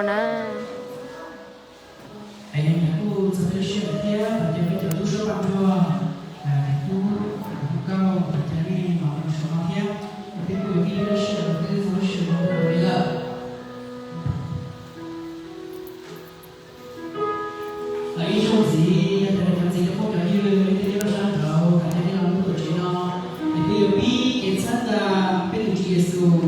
na. Es yog kuj txog peb lub sij hawm thiab, peb cov tub suab paj nruag, tub, hu nkauj, peb cov nej los rau saum no thiab, peb kuj yuav pib peb lub sij hawm, peb twb txog lub sij hawm zoo li lawm. Los ib zaug ntxiv, yog cov niam cov txiv cov phooj cov ywg, nej thiaj li rau sab nraud, kom nej los lub tuam tsev no, es peb yuav pib kev txhawb nqa peb tus Tswv Yexus,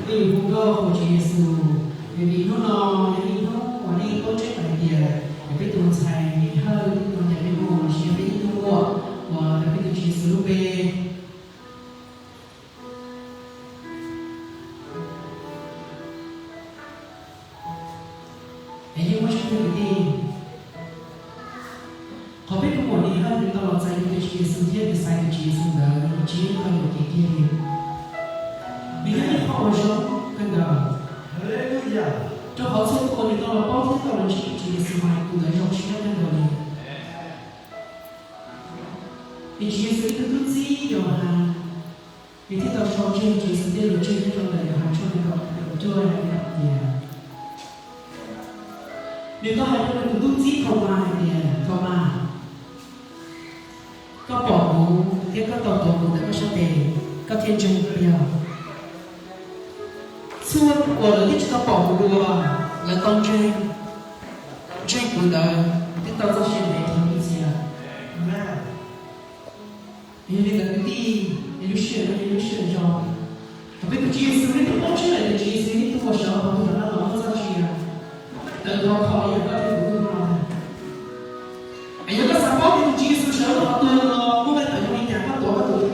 peb yuav hu nkauj rau Tswv Yexus, vim hnub no yog ib hnub uas nej paub tseeb hais tias yog peb tus ntxhais Hawj, peb tus ntxhais Hawj, los sis yog peb ib tug muam uas yog peb tus Tswv Yexus lub npe. Es yeej muaj tseeb tiag kwv tij, qhov peb tus muam Hawj nws tau los txais tus Tswv Yexus thiab nws xaiv tus Tswv Yexus ntawd tsis yog ib qho yuam kev kiag li. Nws yog ib qho uas zoo kawg nkaus. Rau qhov txhua tus uas nws tau los paub thiab tau los ntsib tus Tswv Yexus mas tus ntawd zoo siab kawg nkaus li. Ces Tswv Yexus ib tug tub txib Yauhas, nws thiaj tau sau tseg Tswv Yexus tej lus tseg nyob rau ntawm Yauhas tshooj nees nkaum cuaj hais tias, nws tau hais rau nws tus tub txib Thaumas hais tias, Thaumas, koj pom kuv thiab koj tau tuav kuv ntawm koj sab tes, koj thiaj ntseeg puas yog? Txhua tus uas lawv twb tsis tau pom kuv dua, lawv tau ntseeg, ntseeg kuv ntawd twb tau txoj sia ntev dhawv ib txhis lawm. Yog li ntawd kwv tij, es lub sij hawm no yog lub sij hawm zoo, thaum peb tus Tswv Yexus nws twb paub tseeb lawm tias Tswv Yexus nws ib tug uas sawv hauv tus nram qab los muaj txoj sia, tawm hlo kho li yog koj thiab kuv hnub no ntag. Es yog koj xav paub tias tus Tswv Yexus sawv hauv qhov twg los muaj nqe tawm zoo li cas koj tuav koj tus,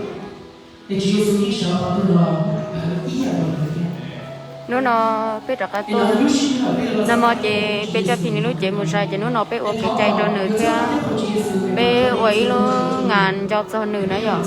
es Tswv Yexus yeej sawv hauv qhov twg los tawm ib yam nkaus li thiab. Hnub no peb rov qab tuaj, nag hmo ces peb coj Phim nws lub cev mus zais ces hnub no peb ua kev cai rau nws thiab peb ua ib lub nas nco txog nws na yom.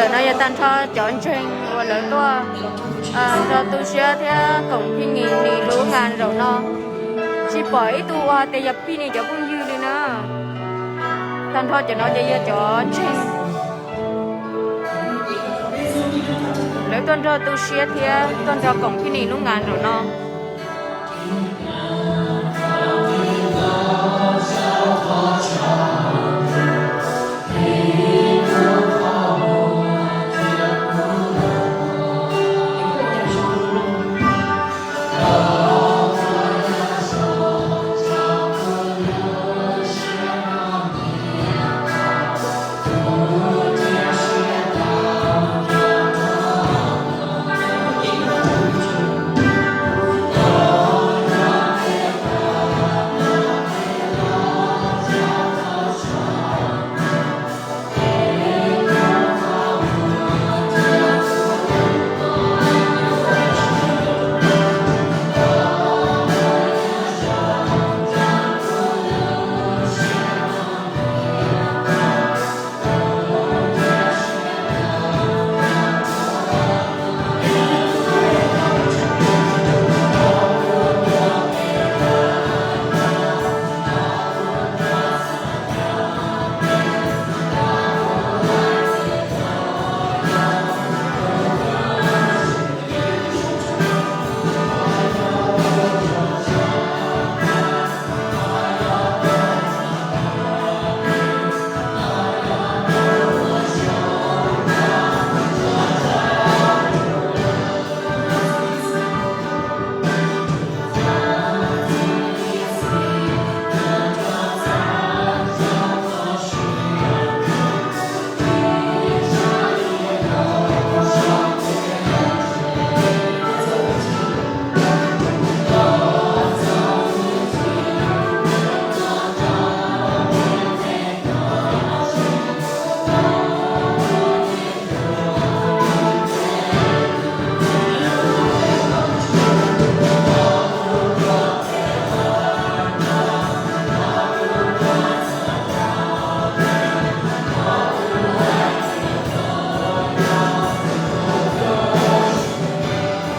Ntawm no yog tag nrho cov ntseeg uas lawv tuaj nrog tu siab thiab koom Phij Nis lub nga zaum no. Tsis pom ib tug uas tias yog Phij Nis cov phooj ywg li na. Tag nrho cov no ces yog cov ntseeg lawv tuaj nrog tu siab thiab tuaj nrog koom Phij Nis lub nga zaum no.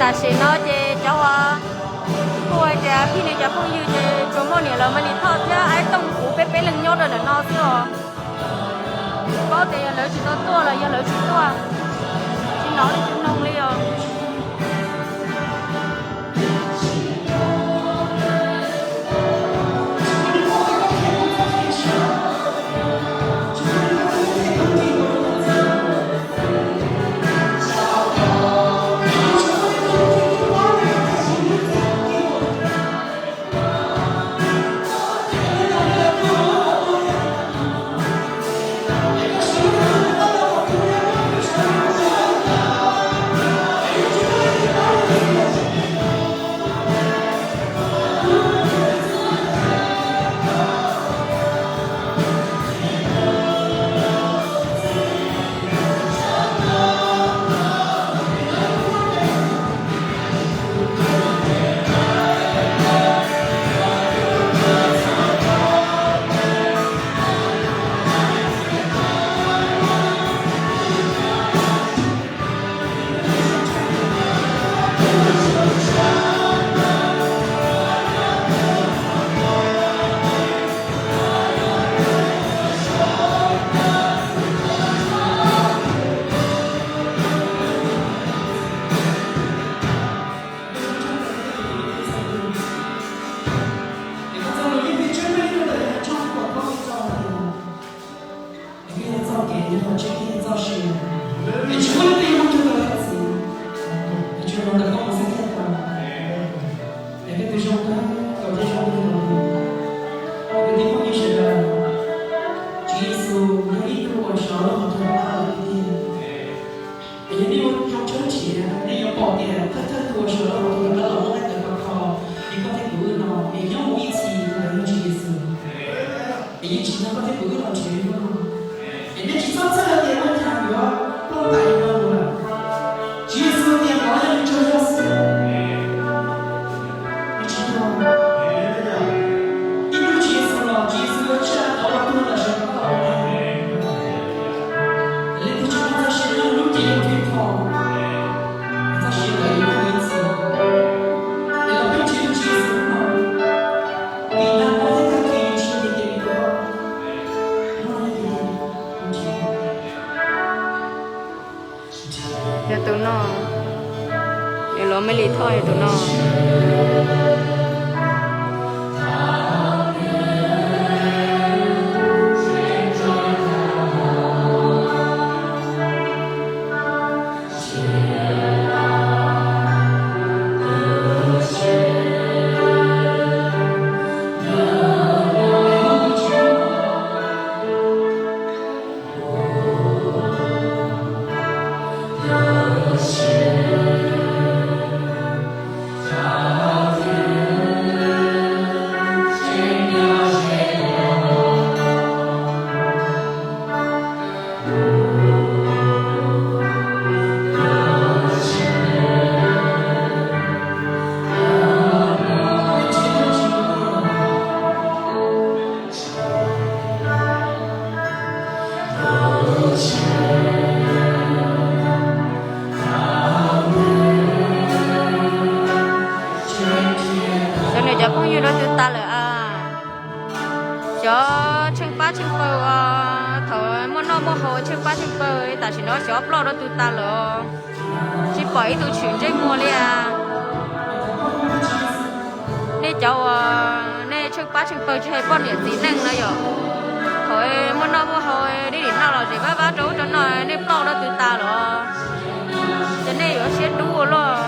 Tam sim no ces cov uas kuj hais tias Phij Nis cov phooj ywg ces tsuas muaj niam laus Maiv Lis Thoj thiab Aib Tooj kuv peb peb leeg nyob rau ntawm no xwb os. Tsis paub tias yog lawv tsis tau tuaj los yog lawv tsis tuaj, tsis hnov li tsis mloog li os. Es peb yog txoj kev, yog txoj sia, es tsis muaj leej twg yuav muab rau tau leej txiv, es tsuas yog ntawm koj mus xwb thiaj tau. Es peb tus zoo kawg, tau thiab zoo kawg nkaus li. Kwv tij phooj ywg sawv daws, Tswv Yexus yog ib tug uas sawv los mus rau tab lawm tiag tiag. Es yog nej ua zoo tshawb nrhiav, nej yuav pom tias thawj thawj tug uas sawv los mus rau tab lawm muab nqaij tawv kho kho li koj thiab kuv wb no, es nyob mus ib txhis tus ntawd yog Tswv Yexus. Es yeej tsis yog koj thiab kuv wb los nrhiav li no. Es nej tsis txhob txhawj tias ua cas yuav plooj ntais li no mus lawm. Yog tus no, es luav me li thoj yog tus no. Xyov nws cov phooj ywg dua twg tas lawm a. Xyov tsheej pab tsheej pawg os, thaum muaj noj muaj haus tsheej pab tsheej pawg, tam sim no xyov ploj dua twg tas lawm os. Tsis pom ib tug tshwm ntsej muag li as. Nej cov uas nej tsheej pab tsheej pawg tsis hais poj niam txiv neej na yom, thaum muaj noj muaj haus dib dim noj los zem vaj vab rau ub rau no, nej ploj dua twg tas lawm os. Ces nej yuav siab dub ua luaj.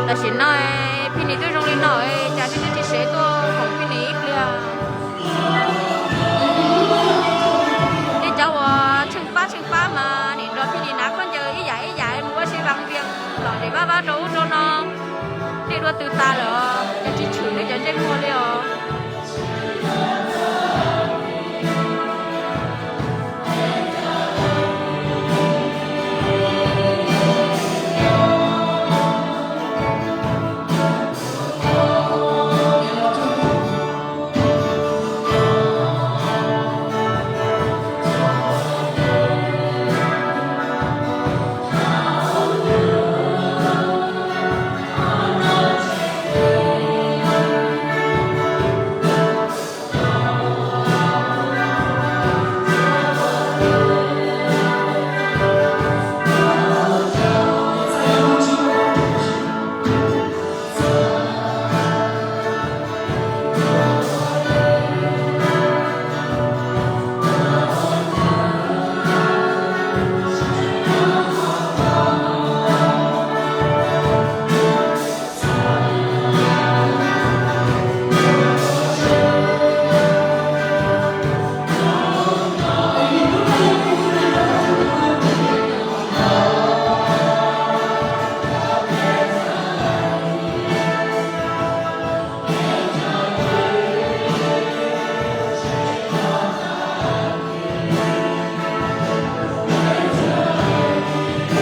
Tam sim no Phij Nis twb zoo li no, cas nej tsis sawv tuaj koom Phij Nis ib pliag? Nej cov uas tsheej pab tsheej pab mas nim nrog Phij Nis hnav khaub ncaws ib yam ib yam mus ua si vas vias lom zem vaj vab rau ub rau no, nej dua twg tas lawm os, cas tsis tshwm nej cov ntsej muag li os.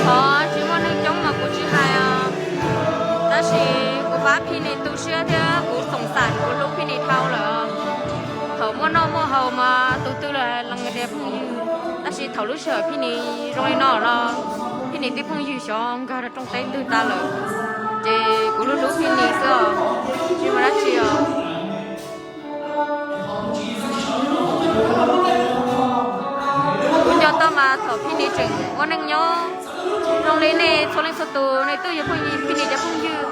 Qhov tsis muaj neeg coob mas kuv tsis hais os, tab sis kuv pab Phij Nis tu siab thiab kuv xoom xaim kuv hlub Phij Nis dhau lawm. Thaum muaj noj muaj haus mas tus twg los lees tias phooj ywg, tab sis thaum lub sij hawm Phij Nis zoo li no los Phij Nis tej phooj ywg xyov nkag rau rooj teb twg tas lawm, ces kuv hlub hlub Phij Nis xwb os, tsis muaj dab tsi os. Kuv nco tau mas thaum Phij Nis tseem ua neej nyob zoo li nej txhua leej txhua tus, nej twb yog phooj ywg, Phij Nis cov phooj ywg,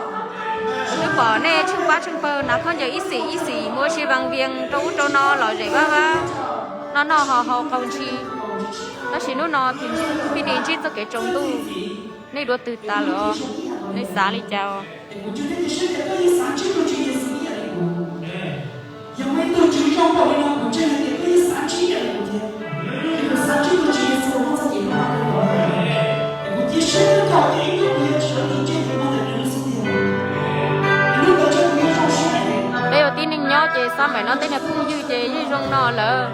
twb pom nej tsheej pab tsheej pawg hnav khaub ncaws ib xim ib xim mus ua si vas vias rau ub rau no lom zem vaj vab, noj noj haus haus qaug ntshis. Tab sis hnub no Phij Nis ntsib txoj kev tsaus ntuj, nej dua twg tas lawm os, nej xav li cas os? Peb ua tib neeg nyob ces xav npaum no, tej niag phooj ywg ces yeej zoo no lawm.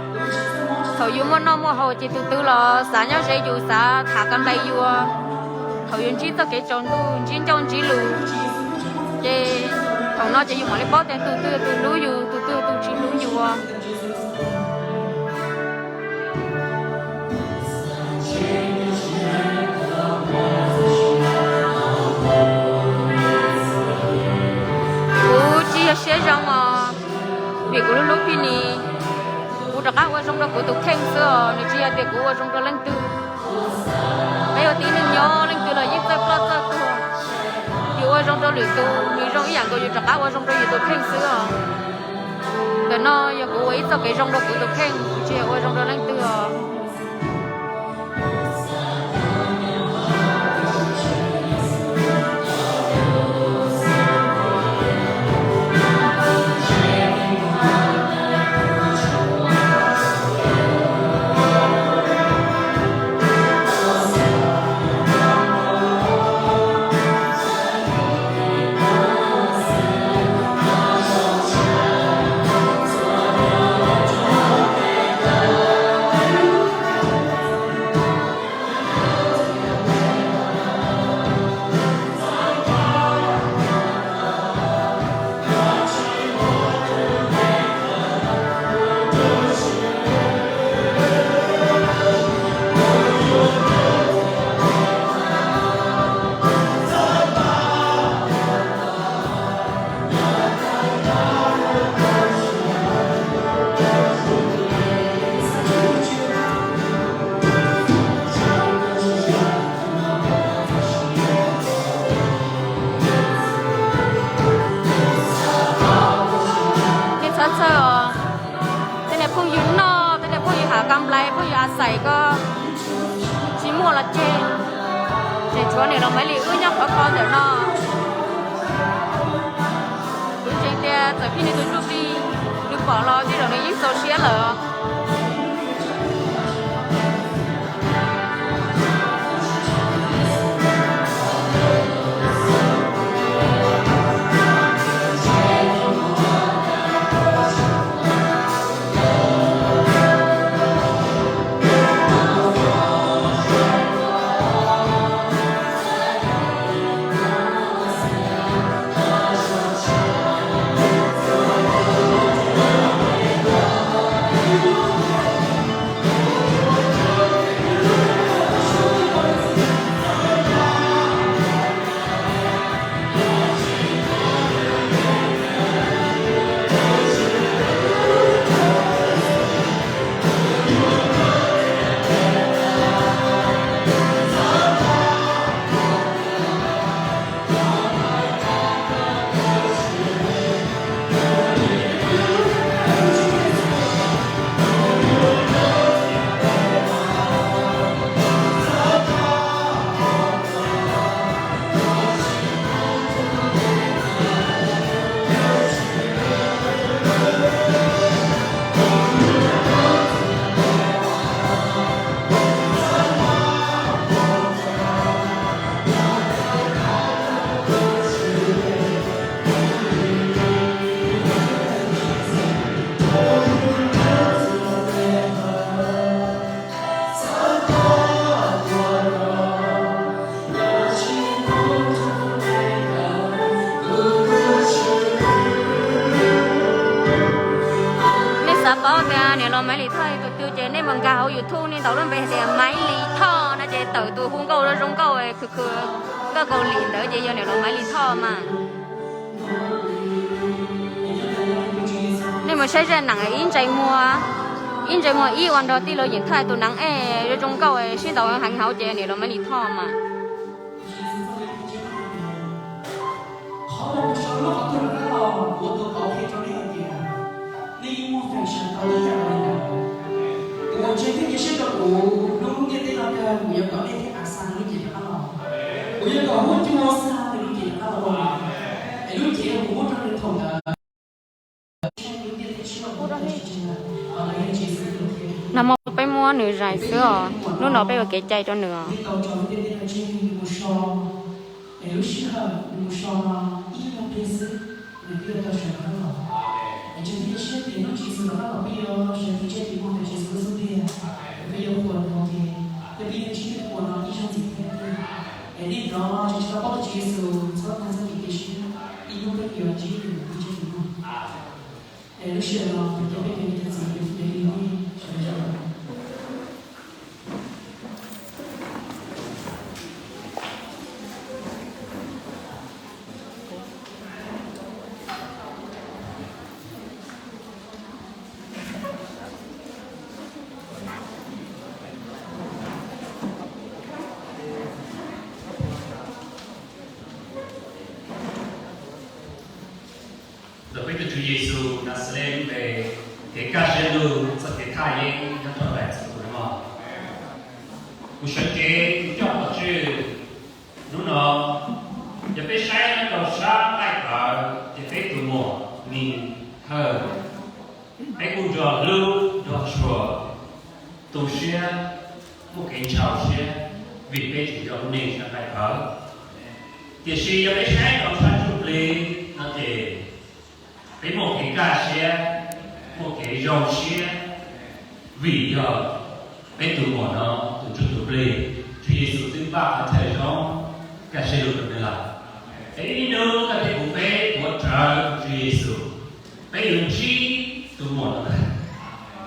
Thaum yus muaj noj muaj haus ces tus twg los xav nyob ze yus, xav tham ka npe yus. Thaum yus ntsib txoj kev tsaus ntuj, ntsib ncauj ntsib lus, ces thaum no ces yus mam li paub tias tus twg tus hlub yus, tus twg tus tsis hlub yus. Kuv tsis yog siab zoo os, vim kuv hlub hlub Phij Nis, kuv rov qab ua zoo rau kuv tus kheej xwb os, nws tsis yog tias kuv ua zoo rau leej twg. Peb ua tib neeg nyob leej twg los yeej txawj ploj txawj tuag. Yus ua zoo rau lwm tus, nws zoo ib yam nkaus yus rov qab ua zoo rau yus tus kheej xwb os. Ntawm no yog kuv ua ib txoj kev zoo rau kuv tus kheej, kuv tsis yog ua zoo rau leej twg os. Nej txhob txhawj os, tej niag phooj ywg noj, tej niag phooj ywg hav kam nplais, phooj ywg a xais ko tsis muaj los tseg, tseem tshuav niam laus Maiv Lis wb nyob qhov ko ntawm no. Kuv ntseeg tias txawm phim nws tus ntsuj plig nws pom los tej zaum nws yeej txaus siab lawm. Nej xav paub tias niam laus Maiv Lis Thoj tus twg ces nej mus nkag hauv YouTube, nej ntaus lub npe hais tias Maiv Lis Thoj no ces tawm tus hu nkauj zoo zoo nkauj khwv khwv nkauj Kaus Lim ntawd ces yog niam laus Maiv Lis Thoj mas. Nej mus saib zaj nees ib ntsais muag, ib ntsais muag ib uas nrog tij laug Yeem Thaj tus nees ej zoo zoo nkauj sib ntaus heev hauv ces niam laus Maiv Lis Thoj mas. Nag hmo peb muab nws zais xwb os, hnub no peb ua kev cai rau nws os. Kuv sawv cev tus coj pov tswj hnub no, yog peb saib nyob rau sab nqaij tawv ces peb tus muam Nis Hawj, peb kuj nrog hlub nrog tshua, tu siab, muaj kev ntshaw siab vim peb tseem yog lub neej sab nqaij tawv. Tiam sis yog peb saib rau sab ntsuj plig no ces peb muaj kev kaj siab, muaj kev zoo siab vim yog peb tus muam no tus ntsuj tus plig, Tswv Yexus twb npaj qhov chaw zoo kaj siab lug rau nws lawm. Es ib hnub koj thiab kuv peb tuav rawv Tswv Yexus, peb yuav ntsib tus muam no ntag,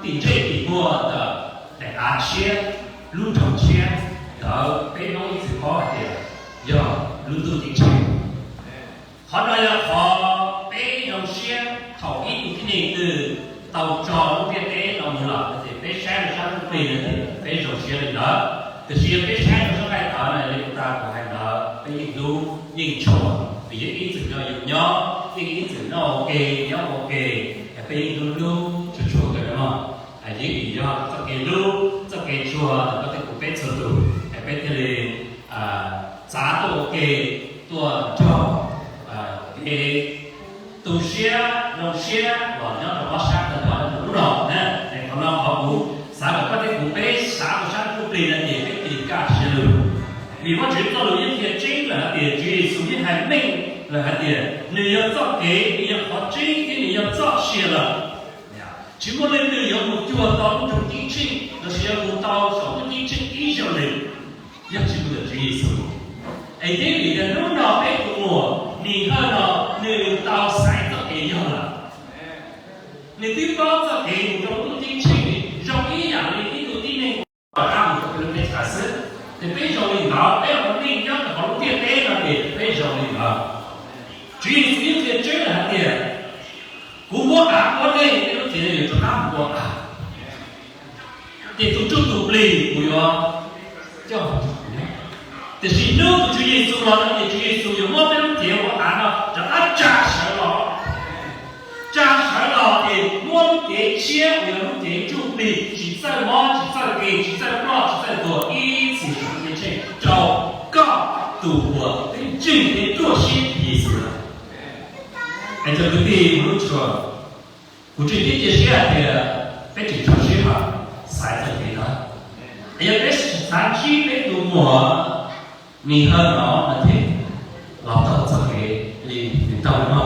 tim ntsej tim muag ntawm daim av tshiab, lub nroog tshiab ntawd. Peb Hmoob ib txwm paub hais tias yog lub ntuj ceeb tsheej. Qhov no yog qhov peb zoo siab thaum ib tug tib neeg twg tau tso lub ntiaj teb no mus lawm no ces peb saib rau sab ntsuj plig no ces peb zoo siab li ntawd. Tiam sis yog peb saib rau sab nqaij tawv no li kuv tau hais ntawd, peb yeej hlub yeej tshua, vim yeej ib txwm nrog yus nyob, yeej ib txwm noj ua ke nyob ua ke, es peb yeej hlub hlub tshua tshua kawg no. Yeej vim yog txoj kev hlub txoj kev tshua ntawm koj thiab kuv peb txhua tus es peb thiaj li txav tuaj ua ke, tuaj nrog kev tu siab zoo siab los nyob rau ob sab tag nrho rau lub no na. Es qhov no qhov kuv xav kom koj thiab kuv peb xav rau sab ntsuj plig no ces peb cia li kaj siab lug. Vim Vajtswv txoj lus yeej qhia tseeb lawm hais tias Tswv Yexus yeej hais meej lawm hais tias nws yog txoj kev, nws yog qhov tseeb thiab nws yog txoj sia lawm. Tsis muaj leej twg yuav mus cuag tau lub nroog ceeb tsheej lossis yuav mus tau saum lub ceeb tsheej ib zaug li yog tsis mus ntawm Tswv Yexus. Es yeej vim yog hnub no peb tus muam Nis Hawj no nws tau xaiv txoj kev yog lawm. Nws twb paub txoj kev mus rau lub ceeb tsheej zoo ib yam li ib tug tib neeg uas rov qab mus rau peb lub teb chaws xwb. Ces peb zoo li ntawd, peb ua neej nyob rau hauv lub ntiaj teb no ces peb zoo li ntawd. Tswv Yexus yeej qhia tseeb lawm hais tias kuv muab av muab dej, peb lub cev no yuav rov qab mus ua av. Ces tus ntsuj tus plig kuv yuav coj, tiam sis hnub tus Tswv Yexus los no ces Tswv Yexus yuav muab peb lub cev ua av no rov qab tsa sawv los. Tsa sawv los ces muab lub cev tshiab uas yog lub cev ntsuj plig tsis txawj mob tsis txawj nkeeg tsis txawj ploj tsis txawj tuag ib txhis saum ceeb tsheej rau koj tus uas twb ntseeg thiab ruaj siab Tswv Yexus lawm. Es cov kwv tij mus lub tshua, kuv tseem ceeb cia siab hais tias peb tseem tshua siab mas xaiv txoj kev ntawd. Es yog peb xav ntsib peb tus muam Nis Hawj no no ces los taug txoj kev li nws taug no,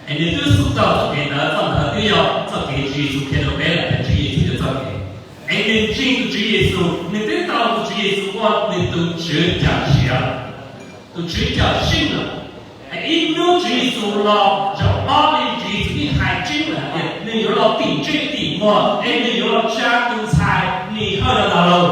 es nws twb xub taug txoj kev ntawd, txoj ntawd twb yog txoj kev Tswv Yexus qhia rau peb lawm, Tswv Yexus yog txoj kev. Es nws ntseeg tus Tswv Yexus, nws twb tau tus Tswv Yexus ua nws tus Tswv cawm siav, tus Tswv cawm seej lawm. Es ib hnub Tswv Yexus los zaum ob li, Tswv Yexus yeej hais tseeb lawm hais tias nws yuav los tim ntsej tim muag es nws yuav los tsa tus ntxhais Nis Hawj no los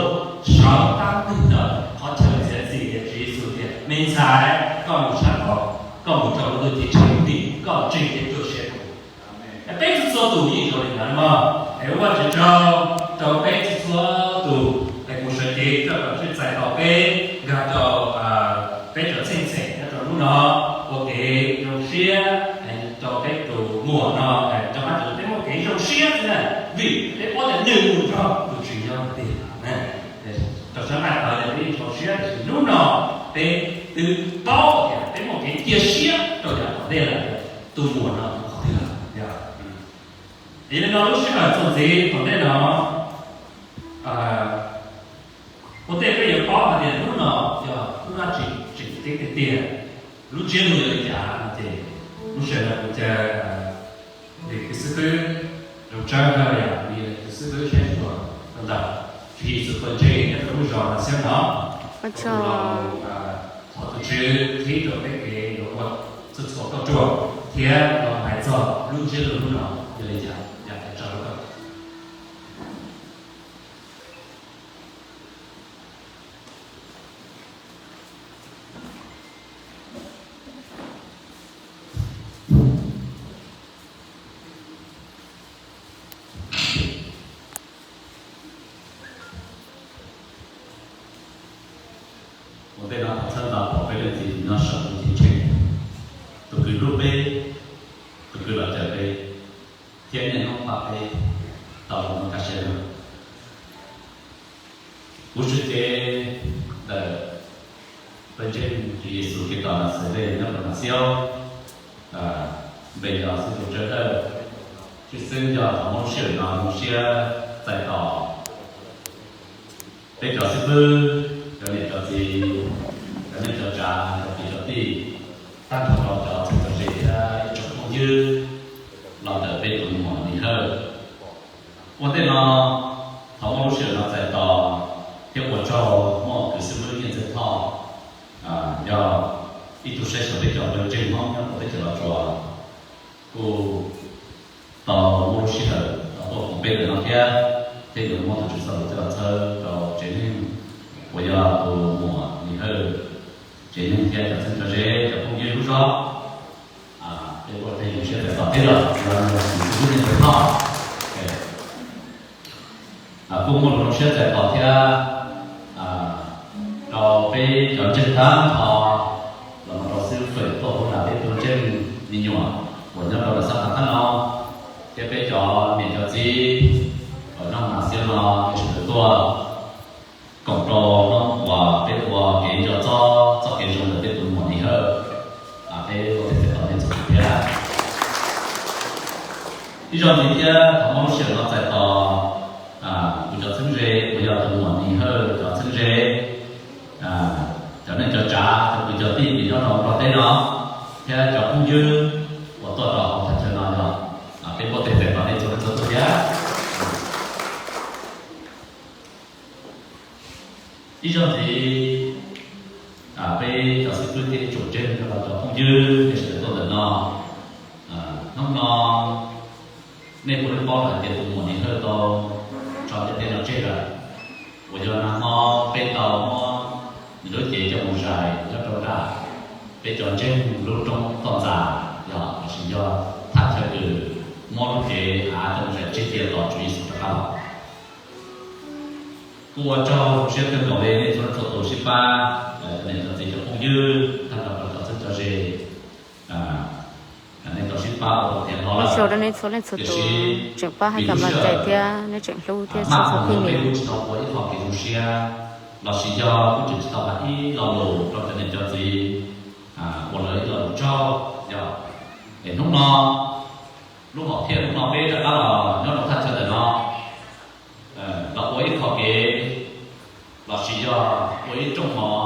sawv tab neeg ntawm qhov chaw txiav txim. Tias Tswv Yexus tias, me ntxhais, koj mus sab tod, koj mus rau lub ntuj ceeb tsheej tim koj ntseeg thiab ruaj siab kuv. Peb txhua txhua tus yeej zoo li ntawd mog. Es ua Vajtswv tsaug rau peb txhua txhua tus, es kuv sawv cev coj kom tswj txais tau peb nkag rau peb cov txheej txheem nyob rau hnub no ua kev zoo siab rau peb tus muam no, rau qab tus peb muaj kev zoo siab xwb na, vim peb paub tias nws mus nrog tus Tswv nyob tiag. Rau sab nqaij tawv ces peb yeej tso siab, tiam sis hnub no peb twb paub tias peb muaj kev cia siab rau yav tom ntej lawm, tus muam no tus qhov twg lawm. Yog li no lub sij hawm txuas ntxiv tom ntej no, ua ntej peb yuav paub hais tias hnub no yog hnub dab tsi tseem ceeb tiag tiag, lub ntsiab lus yog li cas no ces lub sij hawm no kuv caw kwv xib fwb Zoo Tsawb Hawj yog kwv xib fwb saib xyuas rau ntawm Tswv Yexus tuaj ntseg nyob rau lub zos Nas Xiab no, thov tus Tswv qhib rau peb kev yuav ua txhua txhua kauj ruam thiab los hais txog lub ntsiab lus hnub no yog li cas, yog tso rau koj. Ua ntej no thov txhawb nqa peb leej txiv nyob saum lub ceeb tsheej, tus kwv hlub peb, tus kwv los cawm peb, thiab niaj hnub pab peb tau lub neej kaj siab lug. Kuv tshwj xeeb ntawm pawg ntseeg Tswv Yexus Khetos Naxales nyob rau Mas Xiaus, npe yog Xib Fwb Tsawb Dawj, tshwj xeeb yog thov muab lub sij hawm no zoo siab txais tos peb cov xib fwb, cov niam cov txiv, cov neej cov tsav, cov kwv cov tij, tag nrho rau cov txheeb cov ze thiab ib tsoom phooj ywg los ntawm peb tus muam Nis Hawj. Ua ntej no, thov muab lub sij hawm no txais tos thiab ua tsaug muaj kwv xib fwb Nyiaj Ntxawg Thoj, yog ib tug saib xyuas peb cov pawg ntseeg Hmoob nyob rau teb chaws Los Tsuas, kuj tau muab lub sij hawm tau tuaj koom peb ntawm no thiab, thiab yuav muab tus Tswv txoj lus coj los txhawb rau tsev neeg uas yog tus muam Nis Hawj tsev neeg thiab cov txheeb cov ze cov phooj ywg lub zos. Peb kuj zoo siab txais tos thiab los yog kwv xib fwb Nyiaj Ntxawg Thoj. Kuj muaj lus zoo siab txais tos thiab rau peb cov ntseeg tag nrho, los mus rau xib fwb Fawm tuaj hauv nram peb tus ntseeg me nyuam uas nyob rau lawm sab qab thab no, thiab peb cov niam cov txiv uas nyob Mas Xiaus no, peb sawv daws tuaj koom rau hnub uas peb ua kev nco txog txoj kev zoo ntawm peb tus muam Nis Hawj. Peb ua tes txais tos nej txhua tus thiab. Ib zaug ntxiv thiab thov muab lub sij hawm no txais tos kuv cov txheeb ze uas yog tus muam Nis Hawj cov txheeb ze, cov neej cov tsav, cov kwv cov tij uas nyob rau nplog teb no, thiab cov phooj ywg uas tuaj rau hauv thaj chaw no yog, peb ua tes txais tos nej txhua leej txhua tus thiab. Ib zaug ntxiv, peb cov xib fwb thiab ib tsoom ntseeg thiab cov phooj ywg nej sawv daws tuaj ntawm no, hnub no nej puav leej paub lawm hais tias tus muam Nis Hawj tau tso ntiaj teb no tseg lawm, uas yog nag hmo peb tau muab nws lub cev coj mus zais nyob rau nram peb cov ntseeg lub roob toj ntxas, yog los sis yog thaj chaw uas muab lub cev av coj mus zais tseg cia tos Tswv Yexus rov qab los. Kuj ua tsaug zoo siab kawg nkaus li nej txhua leej txhua tus sib pab, cov niam cov txiv cov phooj ywg tag nrho rau cov txheeb cov ze, nej tau sib pab ua tiav no lawm. Ua tsaug rau nej txhua leej txhua tus tseem pab hais kam los cai thiab nej tseem hlub thiab tshua txhua pheej niam. Tsis tau ua ib qho kev zoo siab los sis yog kuj tseem tsis tau hais ib lo lus rau cov niam cov txiv ua lawv ib lo lus tsaug, yog es hnub no, lub hom phiaj hnub no peb rov qab los nyob rau thaj chaw ntawm no los ua ib qho kev los sis yog ua ib rooj mov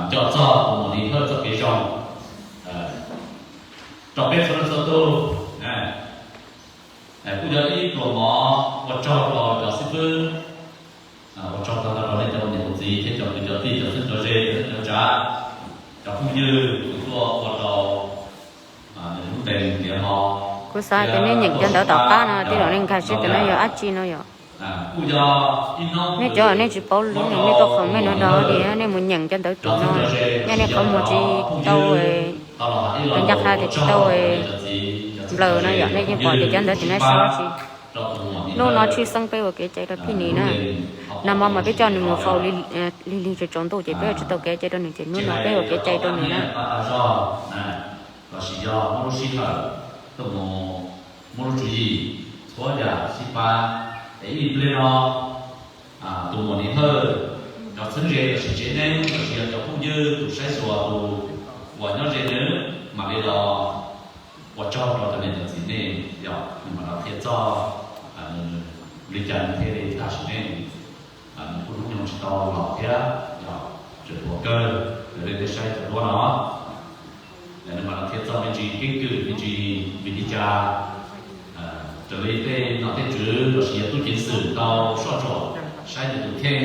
nco txog tus muam Nis Hawj txoj kev zoo rau peb txhua leej txhua tus. Kuj yog ib pluas mov ua tsaug rau cov xib fwb, ua tsaug tag nrho rau nej cov niam cov txiv thiab cov kwv cov tij, cov txheeb cov ze, cov neej cov tsav, cov phooj ywg uas tuaj ua rau nws lub ntees tiav hlo. Kuv xav hais tias nej nyeem cov ntawv tom qab no tej zaum nej nkag siab tias no yog dab tsi no yom. Nej cov nej tsis paub lus, nej tuaj qhov nej no dog tias nej mus nyeem cov ntawv tim no, nyob nej qhov muag tsis tau, ncaj qha tias tsis tau nplawm no yom, nej yeej pom tias cov ntawv tim no sab tsis. Hnub no tshwj xeeb peb ua kev cai rau pheej niam na. Nag hmo mas peb coj nws mus faus lig lig tsaus ntuj ces peb ua tsis tau kev cai rau nws ces hnub no peb ua kev cai rau nws na. Los sis yog muab lub sij hawm tuaj mus muab lub tswv yim txhua yam sib pab es ib pliag no tus muam Nis Hawj, cov txheeb ze los sis tsev neeg los sis yog cov phooj ywg tus saib xyuas tus uas nyob ze nws mam li los ua tsaug rau cov niam cov txiv nej, yog nws mam los qhia txog li cas nws thiaj li tag sim neej. Nws kuj hnub nyoog tsis tau los thiab, yog tseem hluas kawg, raws li peb saib cov duab no. Nws mam los qhia txog me ntsis keeb kwm me ntsis vim li cas raws li tej nom tej tswv los sis yog tub ceev xwm tau soj tsuam saib nws tus kheej,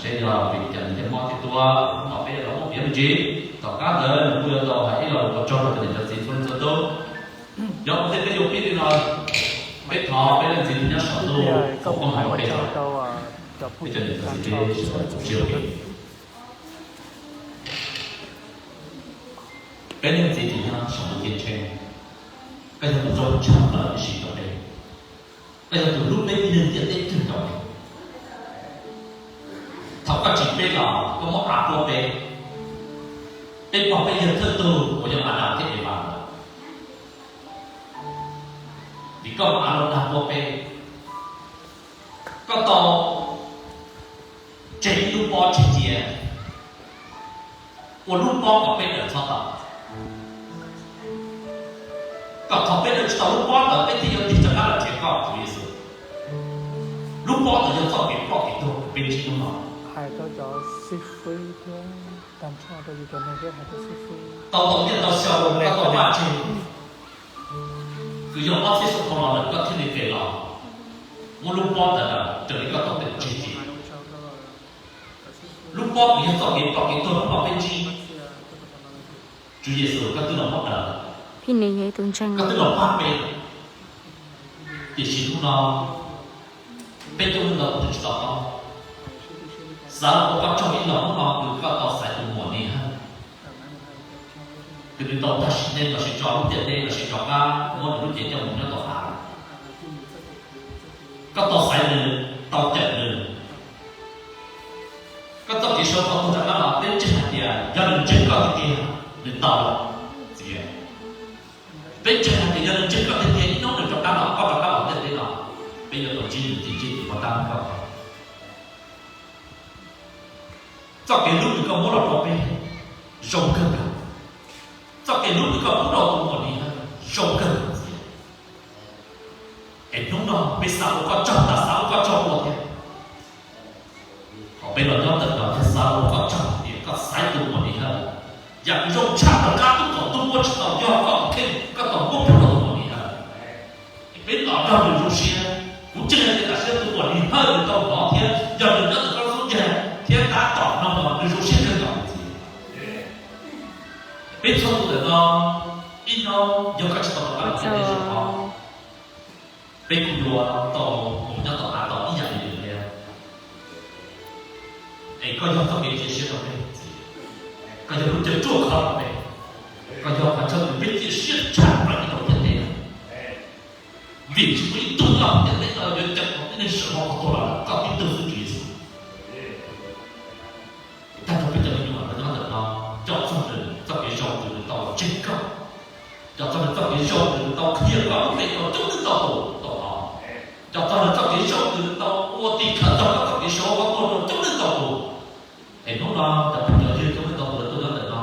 saib yog vim li cas nws thiaj mob thiaj tuag. Hnub no peb yuav los muab piav me ntsis, tom qab ntawd nws kuj yuav tau hais ib lo lus ua tsaug rau cov niam cov txiv txhua leej txhua tus. Yog ua ntej peb yuav pib li no, peb thov peb leej txiv tus nyob saum ntuj foom koob hmoov rau peb, peb cov niam cov txiv peb sawv daws tsis ua ke. Peb leej txiv tus nyob saum ntuj ceeb tsheej, koj yog tus zoo tshaj plaws ib sim rau peb, koj yog tus hlub peb ib leeg tiam teb kawg nkaus li. Thaum koj tsim peb los koj muab av tuab peb, peb pog peb yawg thawj tug uas yog Adas thiab Evas, vim koj muab av los dag tuab peb. Koj tau Tseg ib lub pob tseg cia, ua lub pob kom peb daws txhob tau. Kom thaum peb daws tsis tau lub pob ntawd peb thiaj yuav tig rov qab los nrhiav koj, Tswv Yexus. Lub pob ntawd yog txoj kev ploj kev tuag uas peb ntsib hnub no. Hais rau cov xib fwb thiab tag nrho rau yus cov neeg thiab hais rau xib fwb. Tau tau tiaj tau xyoo koj tau npaj tseg, kwv yog ob txhiab xyoo dhau los lawm koj thiaj li tes los muab lub pob ntawd raws li koj tau tes tseg cia. Lub pob uas yog txoj kev ploj kev tuag hnub no peb ntsib, Tswv Yexus koj twb los muab daws, koj twb los pab peb, tiam sis hnub no peb coob leej ntau tus twb tsis tau paub. Xav los ua koj tsaug ib los hnub no kws koj tau xaiv tus muam Nis Hawj. Kws nws tau tag sim neej los sis tso lub ntiaj teb los sis rov qab muab nws lub cev coj mus nyob tom av. Koj tau xaiv nws, tau cawm nws. Koj txoj kev sau qhov tuag rov qab los peb ntseeg hais tias yog nws ntseeg koj tiag tiag nws tau lawm. Peb ntseeg hais tias yog nws ntseeg koj tiag tiag ib hnub nws rov qab los, koj rov qab los ntiaj teb no, peb yuav tau ntsib nws thiab ntsib tus pov tab koj. Txoj kev hlub kws koj muab los rau peb zoo kawg nkaus. Txoj kev hlub kws koj pub rau tus muam Nis Hawj zoo kawg nkaus. Es hnub no peb xav ua koj tsaug, xav ua koj tsaug dua thiab. Thaum peb los nyob ntawm no thiaj xav ua koj tsaug tias koj xaiv tus muam Nis Hawj. Yam kws zoo tshaj plaws qab tub kaum ntuj muab tsis tau yog koj tus kheej, koj tau muab pub rau tus muam Nis Hawj. Es peb los nrog nws zoo siab. Kuv ntseeg hais tias tam sim no tus muam Nis Hawj nws tau hnov thiab yog nws nyob ntawm koj lub xub ntiag thiab tab tom no los nws zoo siab kawg nkaus. Peb txhua tus ntawm no, ib hnub yog koj tsis tau rov qab los ntiaj teb zaum no, peb kuj yuav tau mus nyob tom av tau ib yam li nws thiab. Es koj yog txoj kev cia siab rau peb, koj yog lub caij ruaj khov rau peb, koj yog qhov chaw uas peb cia siab tshaj plaws nyob rau ntiaj teb. Vim tsis muaj ib tug nyob ntiaj teb no yuav ceeb toom tib neeg sawv hauv qhov tuag los lawm, koj tib tug xwb Tswv Yexus. Tag nrho peb cov me nyuam los nyob ntawm no, coj txog nws txoj kev zoo kws nws tau tseg koj, coj txog nws txoj kev zoo kws nws tau qhia koj lub npe rau coob leej ntau tus tau hnov, coj txog nws txoj kev zoo kws nws tau ua tim khawv txog koj txoj kev sawv hauv qhov tuag rau coob leej ntau tus. Es hnub no cov phooj cov ywg coob leej ntau tus lawv tuaj nyob ntawm no,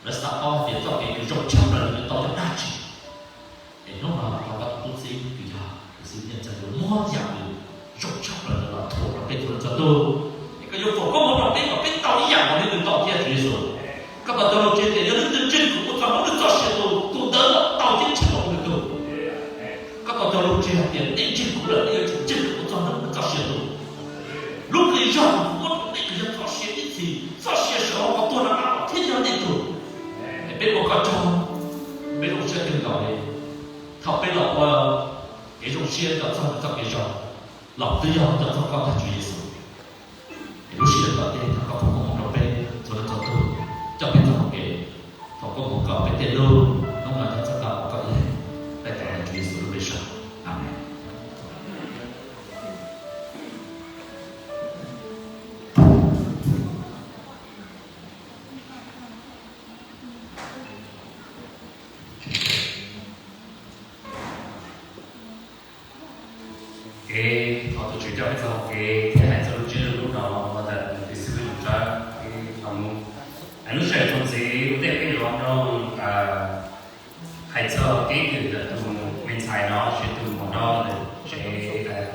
lawv xav paub hais tias txoj kev kws zoo tshaj plaws nws tau yog dab tsi. Es hnub no thov koj tus tub txib kws yog tus txiv Nyiaj Ntxawg yuav muab yam kws zoo tshaj plaws ntawd los thuam rau peb txhua leej txhua tug. Es koj yuav foom koob hmoov rau peb kom peb tau ib yam nkaus li nws tau thiab Tswv Yexus. Koj tau cog lus tseg tias yog leej twg ntseeg kuv mus txog hnub nws txoj sia tu, tus ntawd los tau ceeb tsheej npaum li kuv tug. Koj tau cog lus tseg hais tias nej ntseeg kuv lawm nej yuav tsum ntseeg kuv mus txog hnub nws txoj sia tu. Lub nqi zog kuv muab rau nej kws yog txoj sia ib txhis, txoj sia sawv hauv qhov tuag rov qab los thiab yog nej tug. Es peb ua koj tsaug, peb zoo siab kawg nkaus li. Thaum peb los ua kev zoo siab coj txog nws txoj kev zoo, los twb yog coj txog koj tag Tswv Yexus. Es lub sij hawm tom ntej thov koj foom koob hmoov rau peb txhua leej txhua tug, coj peb txoj hau kev foom koob hmoov kom peb tej lub hnub no coj txog tau koj ib leeg. Peb thov Tswv Yexus lub npe sau. Amees. Kev thov tus Tswv coj peb txoj hau kev thiab hais txog lub ntsiab lus hnub no los ntawm nws tus xib hwb Ntsab Kev Thov Mus. Lub sij hawm txuas ntxiv ua ntej peb yuav mloog hais txog keeb kwm ntawm tus me ntxhais no, tsev tus muam no, tsev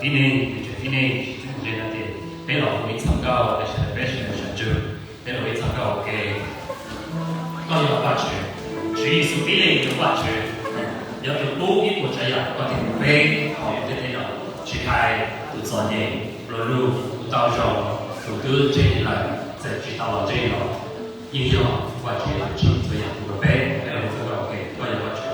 tib neeg, tsev tib neeg, tsev no tias peb los ua ib txoj nkauj, peb sawv daws sawv ntsug, peb los ua ib txoj nkauj ua ke. Koj yog Vajtswv, Tswv Yexus tib leeg yog Vajtswv, yog tus pub ib puas tsav yam rau koj thiab kuv peb hauv ntiaj teb no, tsis hais tus txom nyem, pluas lug, tus tau zoo, tus twb ntsej lawm, txawm tsis tau los ntsej los yeej yog Vajtswv tsim txhua yam rau peb. Peb los ua txoj nkauj ua ke, Koj yog Vajtswv.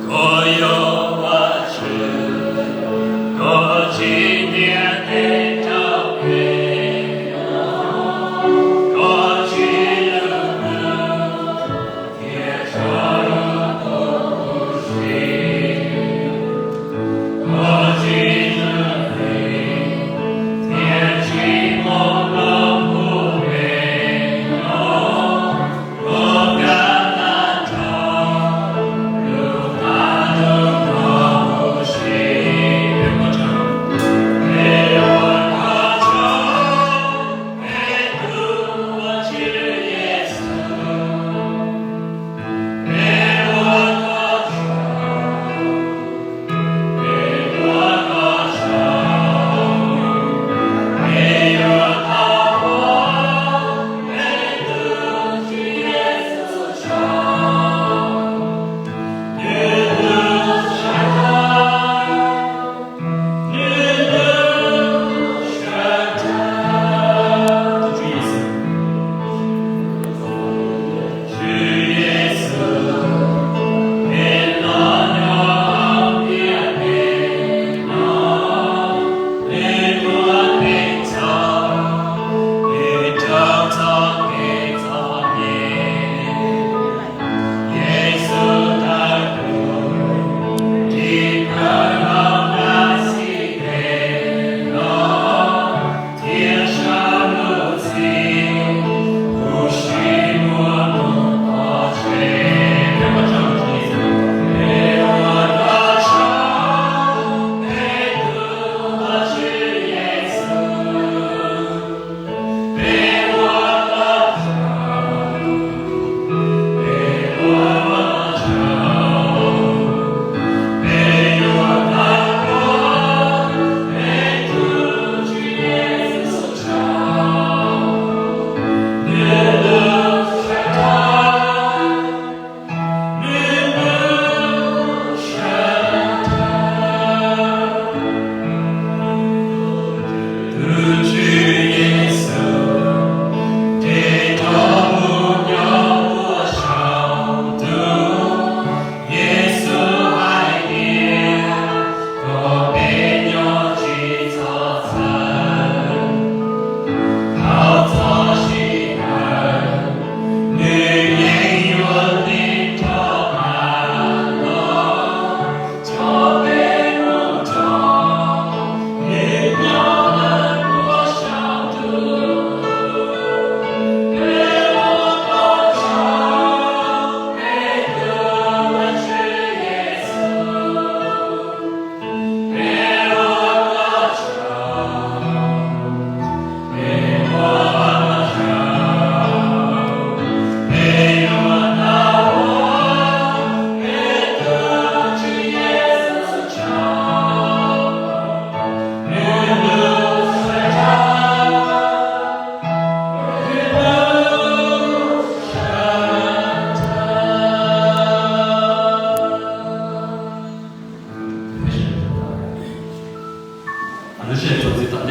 Koj yog Vajtswv, koj tsim ntiaj teb rau peb, koj tsim lub ntuj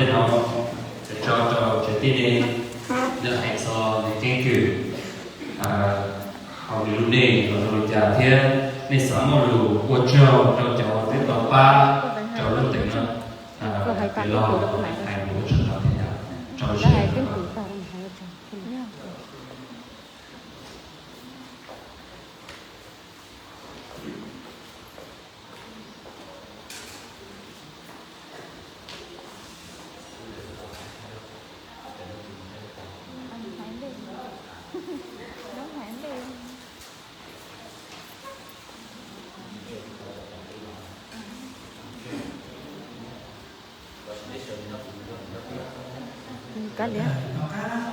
Tej no tso rau tsev tij nej, lawv hais txog nws keeb kwm hauv nws lub neej los zoo li cas thiab nej xav muaj lus ua tsaug rau cov twb tau pab rau lub ntees no, kev los hais lus ua tsaug no thiab yom. Rau sawv daws.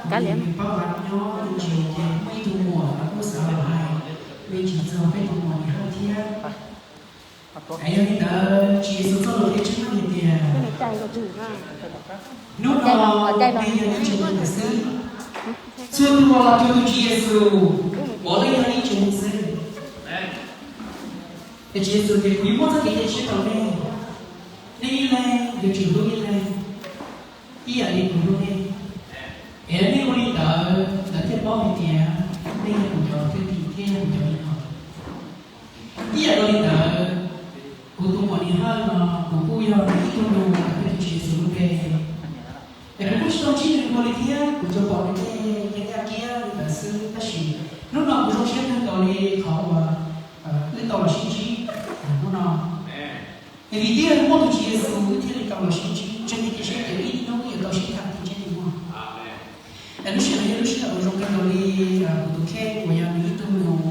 Tom qab kuv pab vam nyob ib ntsis ces muaj ib tug muam los kuj xav los hais me ntsis txog peb tus muam Lis Hawj thiab. Es yog li ntawd Tswv Yexus txoj lus qhia tseeb hais tias, hnub no nej yog ib tsoom neeg xwb. Txhua tus uas los cuag tus Tswv Yexus, puav leej yog ib tsoom neeg xwb. Es Tswv Yexus tias kuv yuav muab txoj kev cai tshiab rau nej, nej ib leeg yuav tsum hlub ib leeg ib yam li kuv hlub nej. Es nej ua li ntawd lawv thiaj paub hais tias nej yog kuv cov thwj tim thiab yog kuv cov me nyuam. Ib yam nkaus li ntawd, kuv tus muam Lis Hawj no kuv kuj yog ib tug nug ntawm peb tus Tswv Yexus lub npe. Es kuv kuj tsis tau ntsib nws dua li thiab, kuv tsuas pom nws tej yeeb yaj kiab li ntawd xwb, tab sis hnub no kuv zoo siab kawg nkaus li qhov uas wb tau los sib ntsib hnub no. Es vim tiag muaj tus Tswv Yexus wb thiaj li tau los sib ntsib, ntseeg tias cia siab tias ib hnub wb yuav tau sib tham tim ntsej tim muag. Es lub sij hawm no yog lub sij hawm uas zoo kawg nkaus li, kuv tus kheej uas yog nws ib tug nus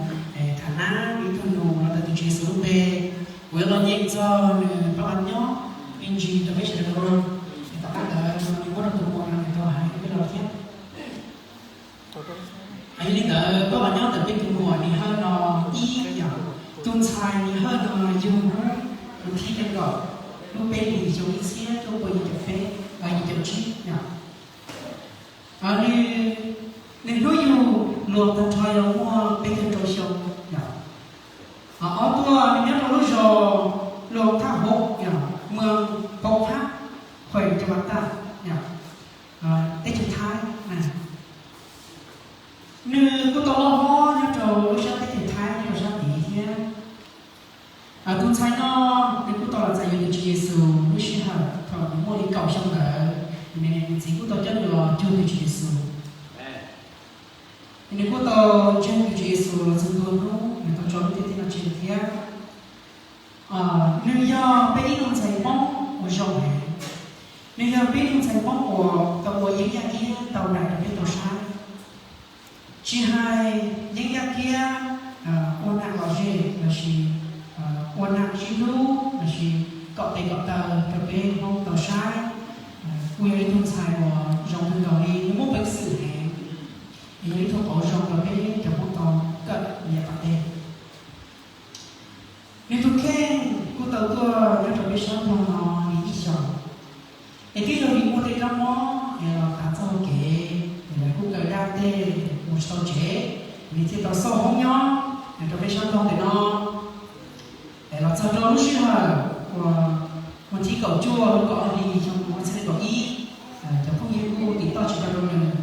tham nab, nws ib tug nus los ntawm tus Tswv Yexus lub npe, kuv yuav los nyeem txog nws pab vam nyob me ntsis rau peb sawv daws tau mloog. Es tom qab ntawd nws muab rau tus muam no nws tau hais rau peb los thiab. Yog li ntawd pab vam nyob ntawm peb tus muam Lis Hawj no ib yam, tus ntxhais Lis Hawj no yug hnub thib nees nkaum lub peb hlis xyoo ib txhiab cuaj pua yim caum peb, yim caum tsib yom. Nws hnub yug luag tag nrho yog muaj peb caug rau xyoo yom. Ob tuaj nws nyob rau lub zos Luag Thaj Hauv yom, mwm Pov Phab, khuem Cam Pas Taj yom, teb chaws Thaib. Nws kuj tau loj hlob nyob rau lub sab teb chaws Thaib nyob rau sab tid thiab. Tus ntxhais no nws kuj tau los txais yuav tus Tswv Yexus lub sij hawm thaum nws muaj li kaum xyoo ntawd, nws niam nws txiv kuj tau coj nws los cuag tus Tswv Yexus. Nws kuj tau ntseeg tus Tswv Yexus los txog ntua hnub nws tau tso lub ntiaj teb no tseg thiab. Nws yog peb ib tug ntxhais Hmoob uas zoo heev. Nws yog peb ib tug ntxhais Hmoob uas tau ua yeeb yaj kiab ntau daim rau peb tau saib. Tsis hais yeeb yaj kiab ua nam lom zem lossis ua nam sib hlub lossis kom tes kom taw rau peb Hmoob tau saib, kuj yog ib tug ntxhais uas zoo kawg nkaus li, nws muaj peev xwm heev, es yog ib tug qauv zoo rau peb cov Hmoob tau kawm yav tom ntej. Nws tus kheej kuj tau tuaj nyob rau peb sab Nplog no li ib xyoos, es twb yog vim muaj tej kab mob es los tav txoj hau kev es lawv kuj kaw daj tej mus tsis tau tsev, nws thiaj tau xauj hoob nyob rau peb sab Nplog ntawm no. Es los txog rau lub sij hawm uas hnub thib kaum cuaj lub kaum ob hlis xyoo ob txhiab kaum ib, cov phooj ywg kuj tim toj tsis tau rau nws.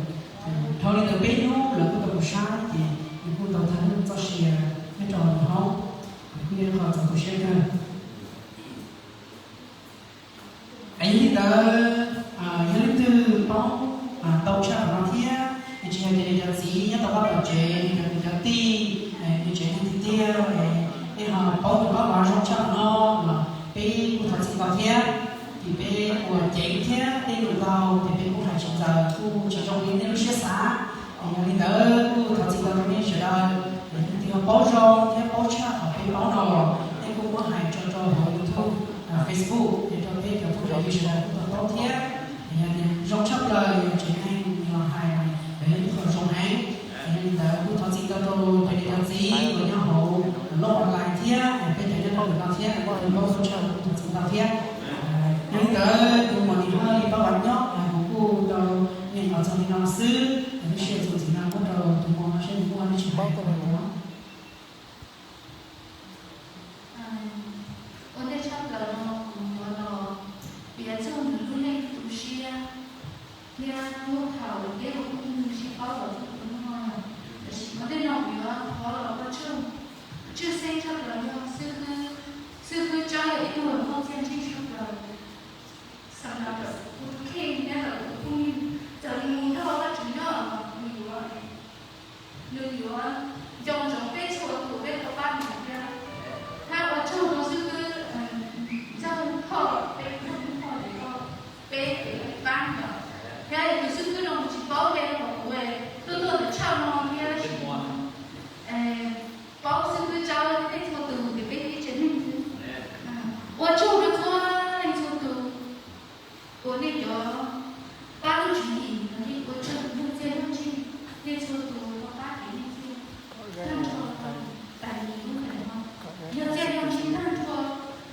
Dhau li ntawd peb hnub lawv kuj tau mus saib ces nws kuj tau tag lub txoj sia nyob rau nws hoob, nws kuj yog ib qho txaus tu siab kawg. Yog li ntawd, yog leej twg paub tau tshaj qhov no thiab, tsis hais cov niam cov txiv nyob tom vaj tom tsev, cov kwv cov tij, nws tsev neeg tiag tiag, nej ho paub tus pab vauv zoo tshaj qhov no los peb kuj thov txim ntau thiab. Ces peb ua ceev thiab tej lus ntau ces peb kuj hais tsis txaus kuj tsis zoo li nej lub siab xav. Yog li ntawd kuj thov txim ntau rau nej sawv daws. Leej twg ho paub zoo thiab paub tshaj qhov peb paub no los nej kuj muab hais tso rau hauv YouTube, Facebook es rau peb cov phooj cov ywg sawv daws kuj tau paub thiab. Yog tias zoo tshaj plaws yog tsev neeg los hais, yog ib qho zoo heev. Yog li ntawd kuj thov txim ntau rau cov niam cov txiv uas nyob hauv lub online thiab peb cov nyob rau ntawm no thiab kuj tau paub zoo tshaj, kuj thov txim ntau thiab. Yog li ntawd tus muam Lis Hawj li pab vam nyob kuv kuj tau nyeem los txog li no xwb, lub sij hawm txuas ntxiv no muab rau tus muam no saib nws muaj dab tsi hais rau kuv. Ua ntej tshaj plaws no kuv yuav los piav txog nws lub neej tu siab thiab muaj thaum ces kuv kuj tsis paub los txog tus no yog, tab sis qhov tej no kuv yuav thov los ua tsaug, tshwj xeeb tshaj plaws yog xib hwb, xib hwb Tsawb yog ib tug muaj txiaj ntsig tshaj plaws, xam las kuv tus kheej thiab lawv tus phooj ywg, txawm nws mus nrog Vajtswv nyob los nws yuav, nws yuav nco ntsoov peb txhua tus peb tau pab nws thiab. Thiab ua tsaug rau xib hwb Ntxawg Thoj, peb Ntxawg Thoj ces koj, peb kev pab ntawd, thiab tus xib hwb no kuv tsis paub npe rau kuv tuaj tuaj ntawm tshaj no thiab tab sis paub xib hwb Tsawb thiab peb txhua tus ces peb ib tsev neeg xwb. Ua tsaug rau txhua leej txhua tus uas nej cov pab lub tswv yim no, nej ua tsaug, yog txiaj yog ntsig, nej txhua tus tau pab kev nej txiaj tag nrho rau tais nis lub npe no, yog txiaj yog ntsig tag nrho.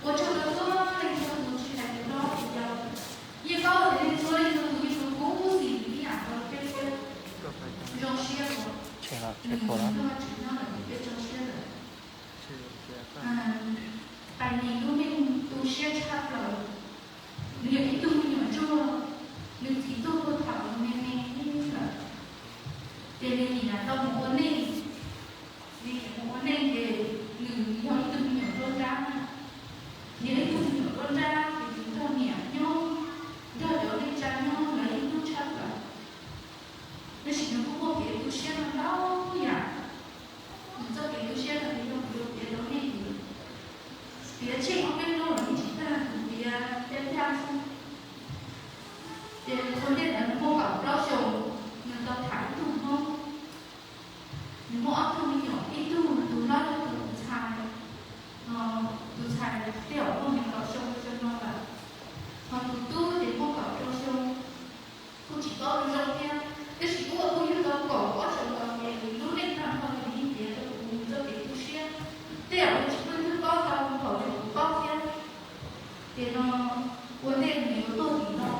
Ua tsaug rau txhua leej txhua tus tsis hais tus hlob tus yau, yeej paub tias nej txhua leej txhua tus yeej hlub kub xim ib yam nkaus rau peb thiab. Zoo siab uas nws nrog Vajtswv nyob lawm, peb zoo siab lawm. Tais nis lub neej tu siab tshaj plaws. Nws yog ib tug me nyuam ntsuag, nws txiv tuag puag thaum nws me me lawm, ces nws niam tau mus ua neej, nws niam mus ua neej ces nws yog ib tug me nyuam nruab nrab, nws yog ib tug me nyuam nruab nrab ces nws nrog niam nyob, nrog cov neej tsa nyob lawv ib hnub tshaj plaws. Tab sis nws kuj muaj kev tu siab no ntau yam. Nws txoj kev tu siab no nws yog kuv yuav piav rau nej, piav tsheej ob peb hnub los yeej tsis tag, kuv piav ncaj ncaj xwb. Ces ua ntej ntawd nws muaj kaum plaub xyoos, nws tau tham ib tug Hmoob. Nws muaj ob tug me nyuam, ib tug tus hlob yog tus ntxhais, tus ntxhais tej zaum muaj nees nkaum xyoo rau xyoo no lawm, ho tus tub ces muaj kaum rau xyoo, kuj tsis paub zoo zoo thiab. Tab sis kuj ua phooj ywg tau kaum ob xyoos los ces nws lub neej tag nrho nws yeej piav rau kuv nws txoj kev tu siab, tej zaum nws tsis muaj leej twg paub tau npaum li kuv paub thiab. Ces no ua ntej nws yuav tuag tim no,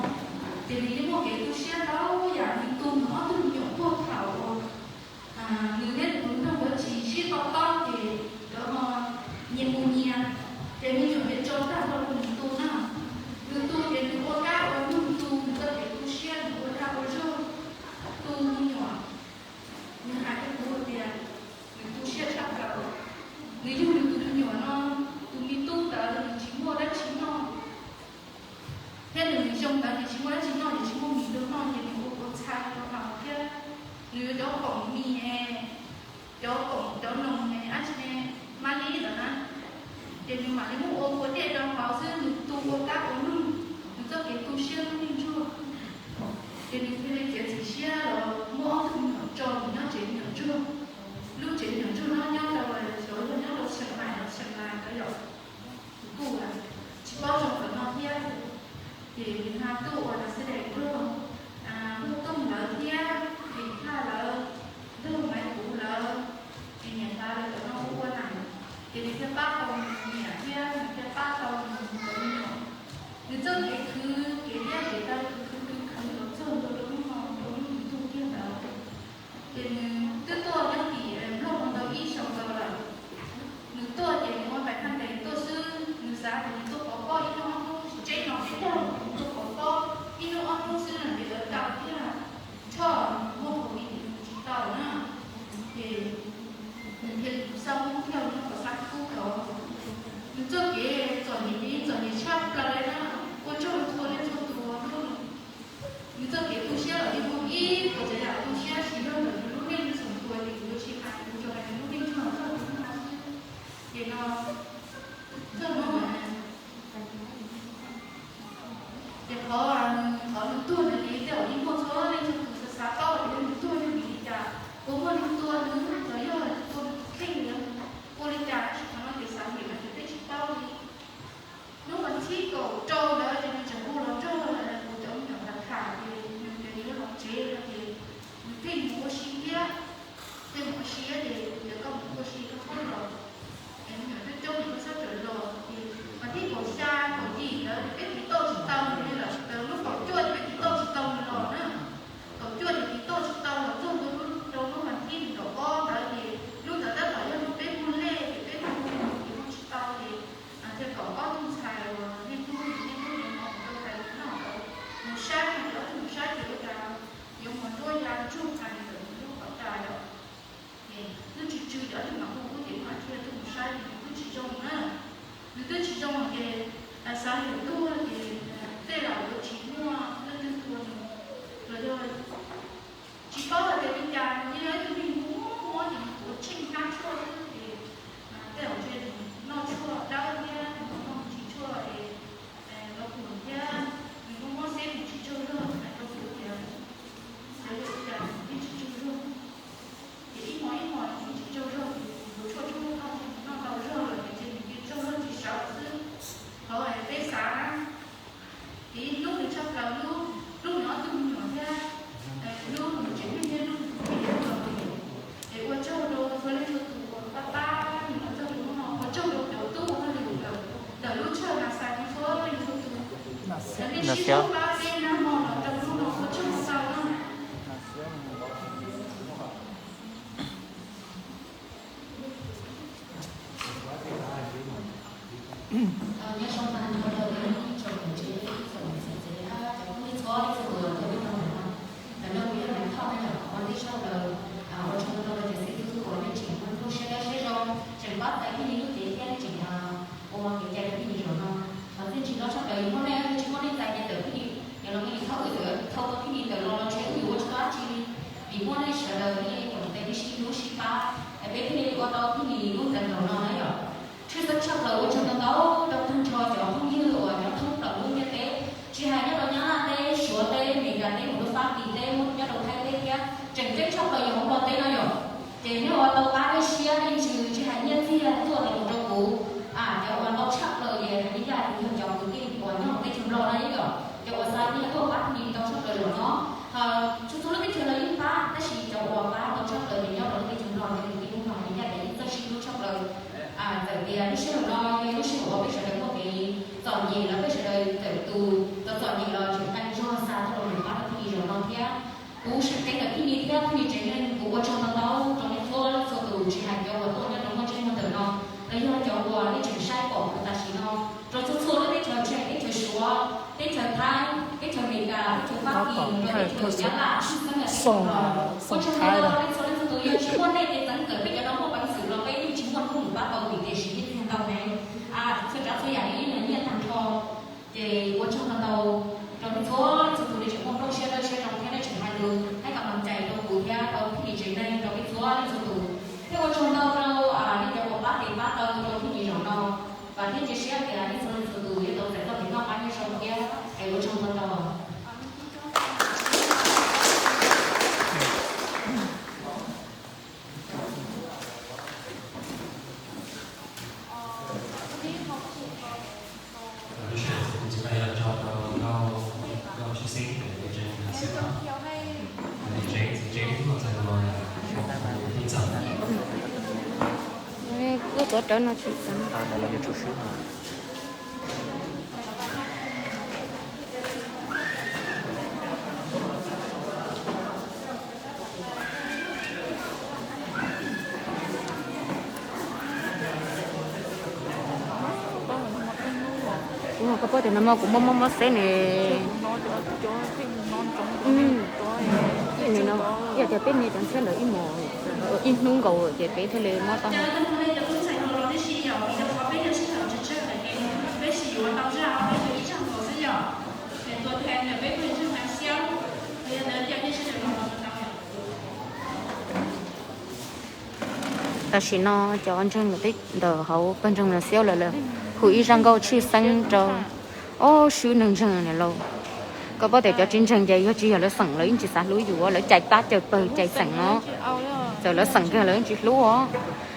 ces nws yeej muaj kev tu siab ntau yam. Nws tu nws ob tug me nyuam puag thaum uas nws thiab nws tus nraug nkawd tsis sib to taub ces nkawd ho nyias mus nyias, ces me nyuam ces tso tag nrho rau nws tu na. Nws tu ces nws ua kab ua nug tu, nws txoj kev tu siab nws ua dag ua zog tu me nyuam. Nws hais rau kuv tias nws tu siab tshaj plaws, nws yug nws tus me nyuam no, tus me tub ntawd nws tsis muaj dab tsi noj, thiab nws xyoo ntawd nws tsis muaj dab tsi noj, nws tsis muaj mis rau noj ces nws ua ua txhais rau haus thiab, nws yuav cov khoom mis es Nyob zoo tag nrho rau ib tsoom niam tsev, ib tsoom niam txiv tsev, cov phooj ywg txhua leej txhua tus uas tuaj nyob rau ntawm no. Ntawm no kuv yog Maiv Thoj na yom, ua ntej tshaj plaws ua tsaug ntau rau cov xib hwb uas nej tseem muaj lub siab dawb siab zoo, tseem pab txais thiaj li lub cev thiab nej tseem ua kev cai rau thiaj li zaum no. Qhov txiaj ntsig loj tshaj plaws yog muaj nej, yog tsis muaj nej txais ces tawm thiaj li, yog no nej li thauj wb txawm thauj tau thiaj li tawm los los ntshe wb yuav ua tsis tau dab tsi li. Vim muaj nej sawv daws nej koom tes nej sib hlub sib pab, peb thiaj li ua tau thiaj li lub ntawm no na yom. Tshwj xeeb tshaj plaws ua tsaug ntau ntau rau tag nrho cov phooj ywg uas nyob thoob plaws lub ntiaj teb, tsis hais nyob rau Nyab Laj teb, Suav teb, Meskas teb, mus rau Fab Kis teb, nyob rau Thaib teb thiab. Tseem ceeb tshaj plaws yog hauv Nplog teb no yom. Ces nej ua tau qab nej siab nej ntsws tsis hais nyiaj txiag tuaj los mus rau kuv, cov uas ntau tshaj plaws ces hais li yam tias yog cov kwv tij uas nyob hauv teb chaws Nplog na yom. Cov uas xa nyiaj tuaj pab thiaj li ntau tshaj plaws zaum no. Txhua txhua lub teb chaws los yeej pab tab sis cov uas pab ntau tshaj plaws ces nyob rau lub teb chaws Nplog ces kwv tij Hmoob Nplog hais li yam tias yeej txawj sib hlub tshaj plaws. Txawm tias lub sij hawm no yog lub sij hawm uas peb sawv daws muaj kev txom nyem los peb sawv daws txawm tus txom txom nyem los tseem qee zog xa tuaj los mus pab rau thiaj li zaum no thiab. Kuv seem ceeb ntawm thiaj li thiab thiaj li tseem neeg kuv ua tsaug ntau ntau rau nej txhua leej txhua tus tsis hais cov uas tuaj nyob rau muaj ntsej muag ntawm no los yog cov uas nej tseem saib pom kuv tam sim no rau txhua txhua lub teb chaws tshee teb chaws Suav, teb chaws Thaib, teb chaws Amelikas, teb chaws Fab Kis, rau teb chaws Nyab Laj, tshwj xeeb yog teb chaws Nplog. Ua tsaug ntau rau nej txhua leej txhua tus, yog tsis muaj nej ces txeev txawm peb cov no muaj peev xwm los peb yeej tsis muaj hnub mus pab tau vim tias siv nyiaj txiag ntau heev, txhua tsav txhua yam yeej nyiaj tag nrho. Ces ua tsaug ntau ntau rau nej txhua leej txhua tus nej tseem muaj nplooj siab dawb siab zoo thiab nej tseem hais lus hais kom meej cai rau kuv thiab rau thiaj li tsev neeg rau peb txhua leej txhua tus. Thiab ua tsaug ntau rau nej cov uas pab tes pab taw rau thiaj li zaum no. Vam thiab cia siab tias nej txhua leej txhua tus yuav tau txais txoj kev noj qab nyob zoo thiab es ua tsaug ntau ntau. Kuj tuav rawv no tsis txaus. Kuv ho koj paub tias nag hmo kuv muaj mob mob xeb ne. Yog tias peb me cov ntxhiab ntawd ib hmos, ib hnub nkaus ces peb thiaj li mob tau. Tam sim no cov ntseeg ntawm hauv pawg ntseeg Los Xiab lawm, lawv hu ib zaj nkauj tshwj xeeb rau ob swb neeg ntseeg na lauj. Koj paub tias cov tsis ntseeg ces yog tsis yog lawv xeem lawv yeej tsis xav hlub yus, lawv cais pab cawm pawg cais xeem no, txawm lawv xeem kiag lawv yeej tsis hlub os.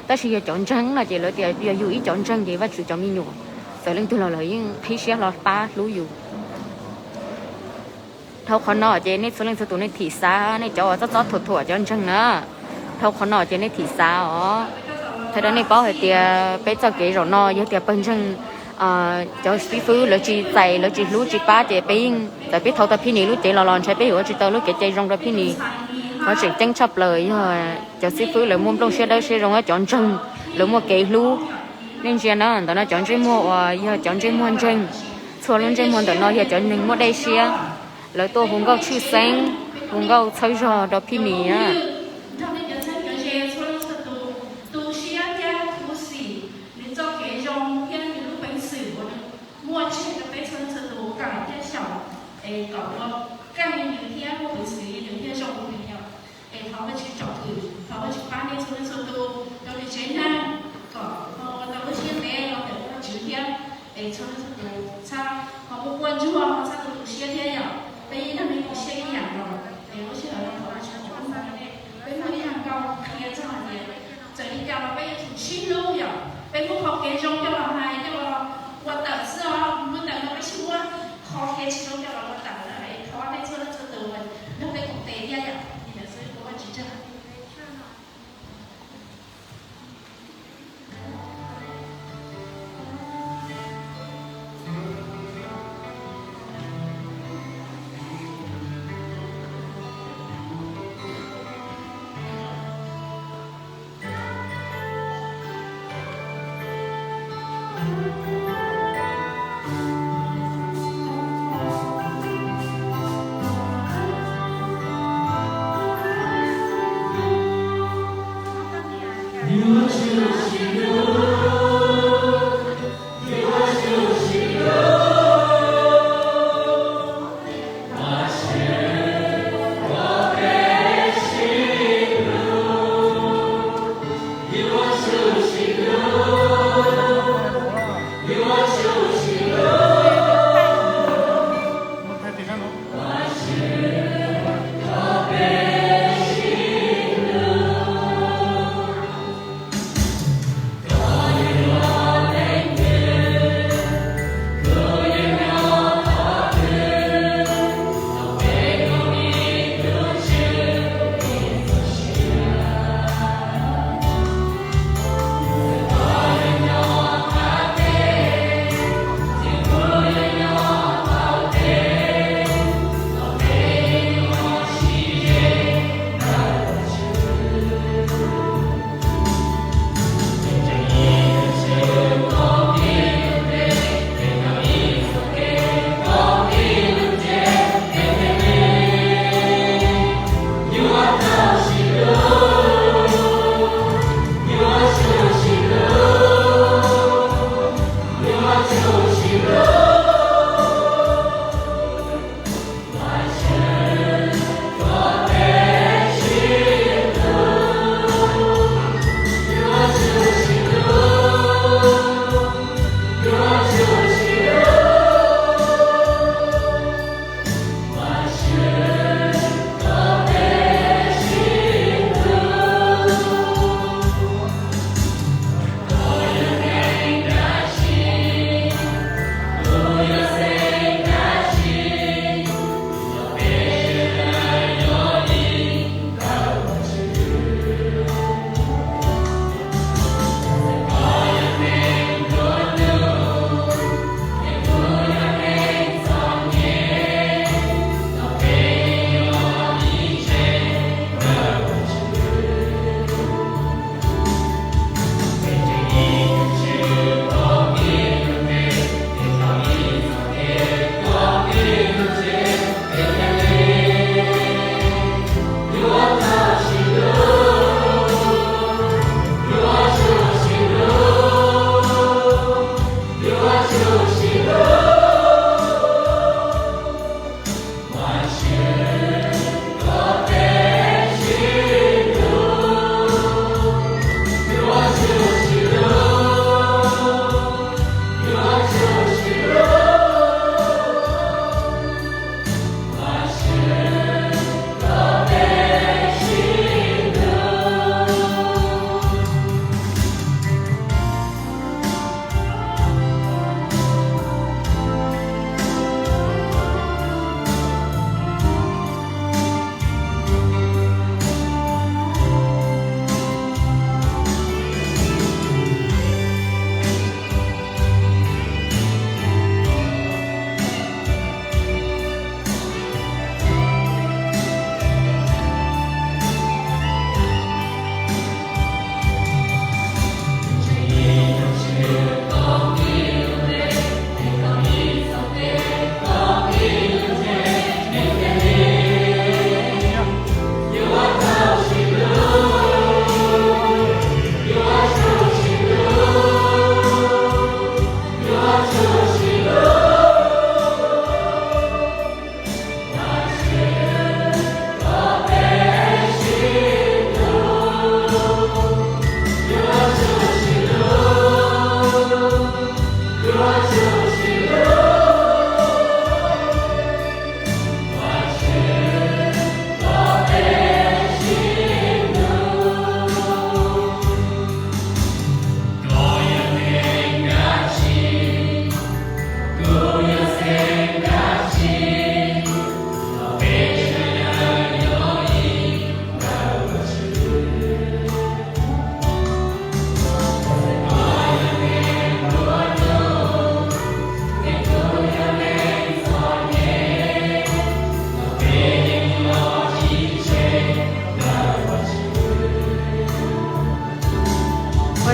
Tab sis yog cov ntseeg no ces lawv tias yog yus ib cov ntseeg ces Vajtswv cov me nyuam, txawm leej twg los lawv yeej qhib siab hlo pab hlub yus. Dhau qhov no ces nej txhua leej txhua tus nej thim xav, nej cov uas txob txob thuam thuam cov ntseeg na, dhau qhov no ces nej thim xav os. Thaij rau nej paub hais tias peb txoj kev zaum no yog tias pawg ntseeg cov xib fwb lawv tsis txais lawv tsis hlub tsis pab ces peb yeej txawm peb thau tau Phij Nis lub cev los los ntshe peb yuav ua tsis tau lub kev cai zoo rau Phij Nis. Qhov tseem ceeb tshaj plaws yog cov xib fwb lawv muaj nplooj siab dawb siab zoo, cov ntseeg lawv muaj kev hlub. Nej ntsia na, ntawm no cov ntsej muag uas yog cov ntsej muag ntseeg, txhua lub ntsej muag ntawm no yog cov neeg muaj dej siab, lawv tuaj hu nkauj tshwj xeeb, hu nkauj txhawb zog rau Phij Nis. Muaj tseg rau peb txhua leej txhua tus kawm thiab xyaum es kom ua kaj li nws thiab muaj peev xwm li nws thiab zoo li nws yom. Es thov Vajtswv tsom kwm, thov Vajtswv pab nej txhua leej txhua tus rau nws tsev neeg kom ho ua tau lub siab ntev los ntawm Vajtswv thiab. Es txhua leej txhua tus txhaj ho muaj quaj ntsuag ho txhaj tu tu siab thiab yom. Peb ib leeg ib tus siab ib yam nkaus, es lub sij hawm no thov Vajtswv tsom kwm nej. Peb muaj ib zaj nkauj qhia txog hais tias txawm li cas los peb yuav tsum sib hlub yom. Peb muab qhov kev zoo coj los hais coj los ua tawm xwb os, muab tawm no peb sib muab qhov kev tsis zoo coj los ua tawm na. Es thov nej txhua leej txhua tus nrog peb koom tes thiab yom. Li ntawd xwb, ua Vajtswv tsaug. Ua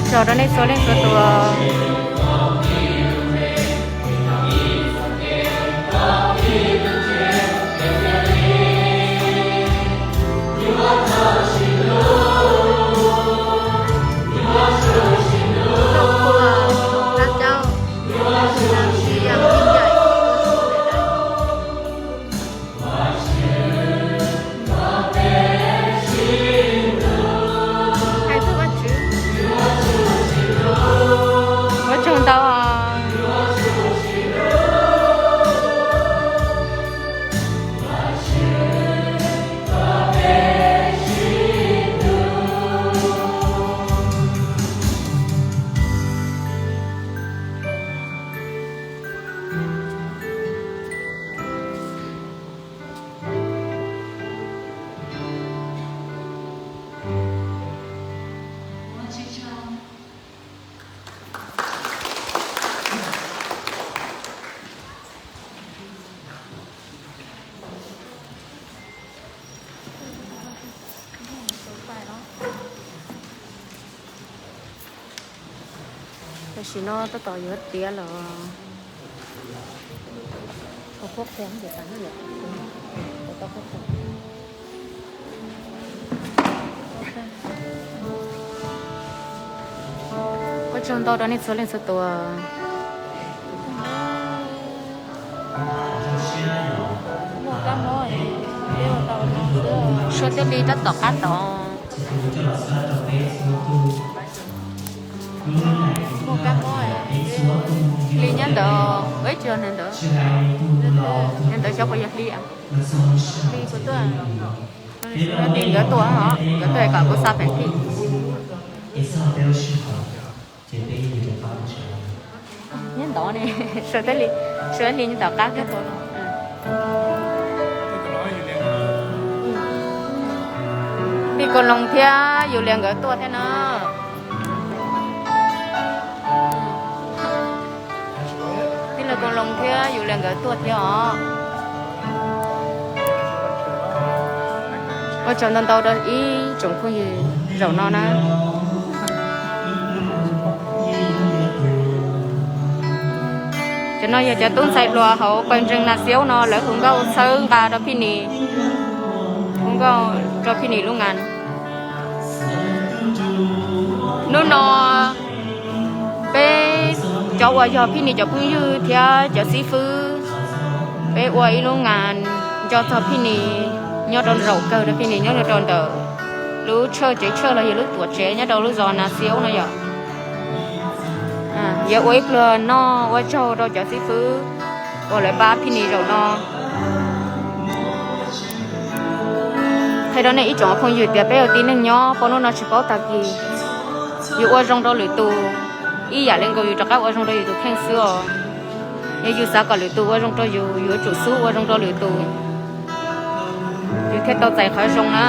tsaug rau nej txhua leej txhua tus. Tam sim no tab tom yuav tiav los. Ua tsaug ntau rau nej txhua leej txhua tus. Suav thiaj li tab tom qab tod. Hli nyob ntawd, ib tsis yog ntawd, ntawd xyov puas yog hli. Hli nkawd tuaj os, nkawd tuaj kom kuv xa pem hli. Nyob ntawd ne, sawv thiaj li, sawv thiaj li nyob tom qab thiab. Tij Koos Loos thiab Yus Lias nkawd tuaj thiab na. Tij laug Koos Loos thiab Yus Lias nkawd tuaj thiab os. Ua tsaug ntau ntau rau ib tsoom phooj ywg zaum no na. Cov no yog cov tub ntxhais hluas hauv pawg ntseeg Nas Xiaub no lawv hu nkauj txhawb nqa rau Phij Nis, hu nkauj rau Phij Nis lub ngas. Hnub no peb cov uas yog Phij Nis cov phooj ywg thiab cov xib fwb, peb ua ib lub ngas nco txog Phij Nis nyob rau zaum kawg rau Phij Nis nyob rau ntawm lub tshawj tsev tshawj los yog lub tuam tsev nyob rau lub zos Nas Xiaub no yom. Yuav ua ib pluag noj ua tsaug rau cov xib fwb uas lawv pab Phij Nis zaum no. Qhia rau nej ib tsoom phooj ywg tias peb ua tib neeg nyob pab hnub no tsis paub tag kis. Yus ua zoo rau lwm tus ib yam li nkaus yus rov qab ua zoo rau yus tus kheej xwb os. Yog yus xav kom lwm tus ua zoo rau yus, yus yuav tsum xub ua zoo rau lwm tus, yus thiaj tau txais qhov zoo na.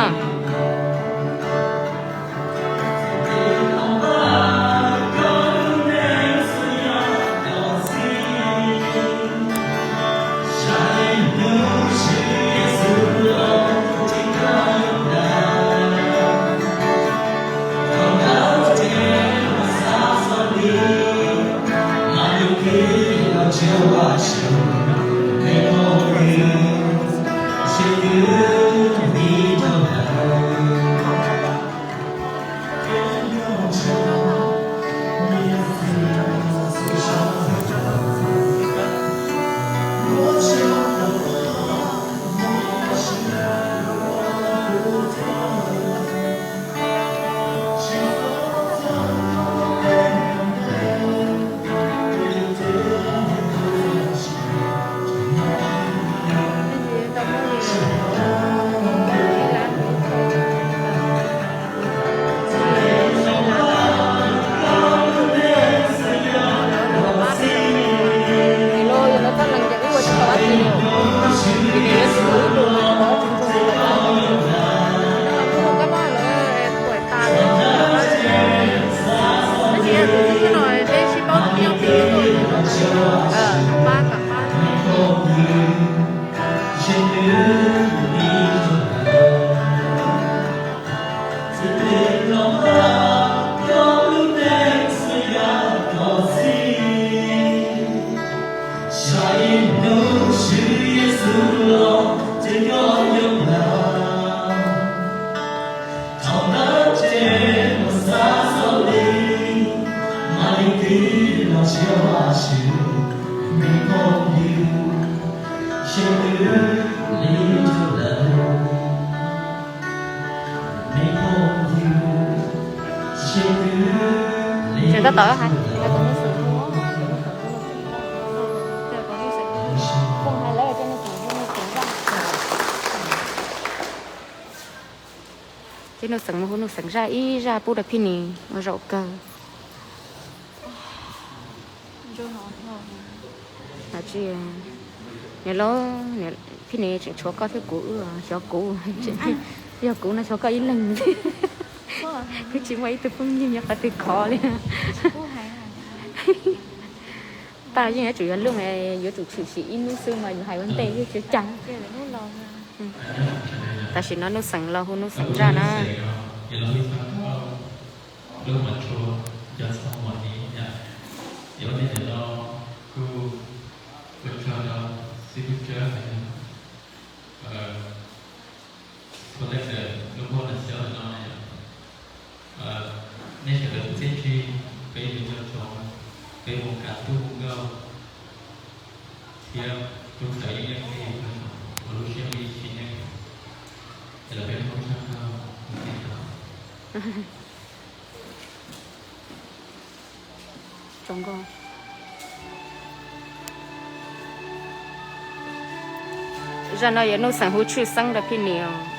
Tseem tab tom hais, hais kom nej xeem, hais lawv coj nej xeem, coj nej xeem zaj. Coj Nuj Xeem mus hu Nuj Xeem zaj ib zaj pub rau Phij Nis ua zaum kawg. Niam laus, Phij Nis tseem tshuav koj thiab kuv wb, xyov kuv, yog kuv no xyov koj ib leeg. Twb tsis muaj ib tug phooj ywg nyob qhov twg khov li. Tag yeej yuav tsum yog lub, yuav tsum tshwm sim ib hnub xwb mas yus hais ua ntej yeej tsis cas. Tam sim no Nuj Xeem los hu Nuj Xeem zaj na. Ces ua ntej ntawm no kuj ua tsaug rau xib hwb Tsawb hais tias txhua leej ntawm lub npauj no xyov no yom, nej sawv daws txib txib peb yuav coj tsoom peb mus kam tub hu nkauj thiab tub txawv yeeb yeeb ib ua lub siab ib sim neej, ces los peb mus tshaj koj mus tij tau. Zaj no yog nuj xeem hu tshwj xeeb rau Phij Nis os.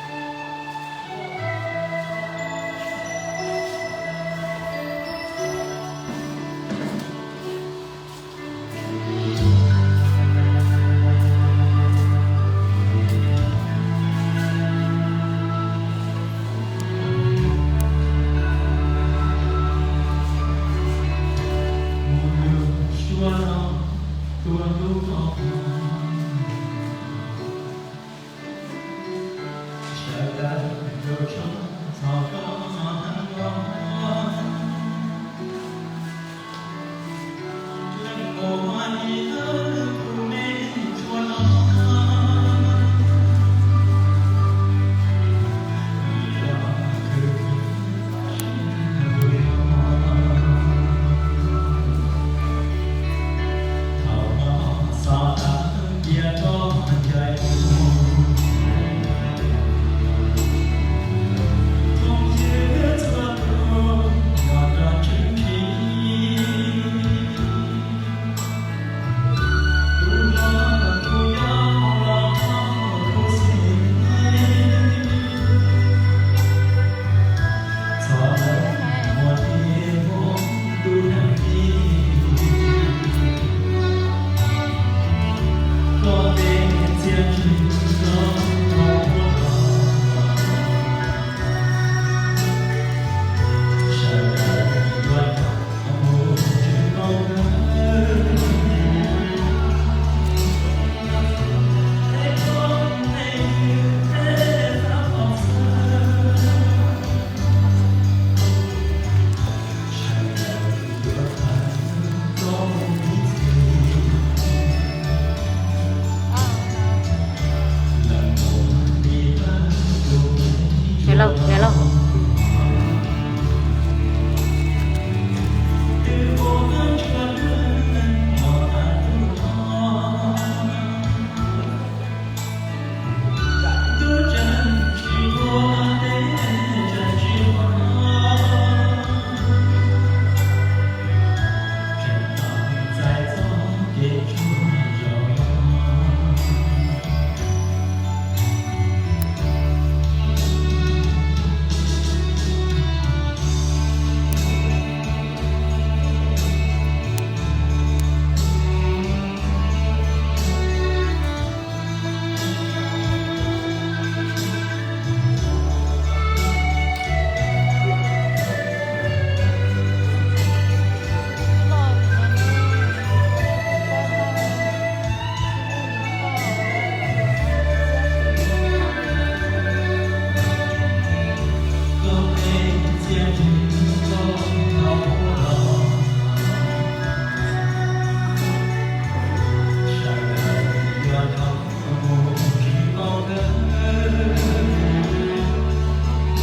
Niam laus, niam laus.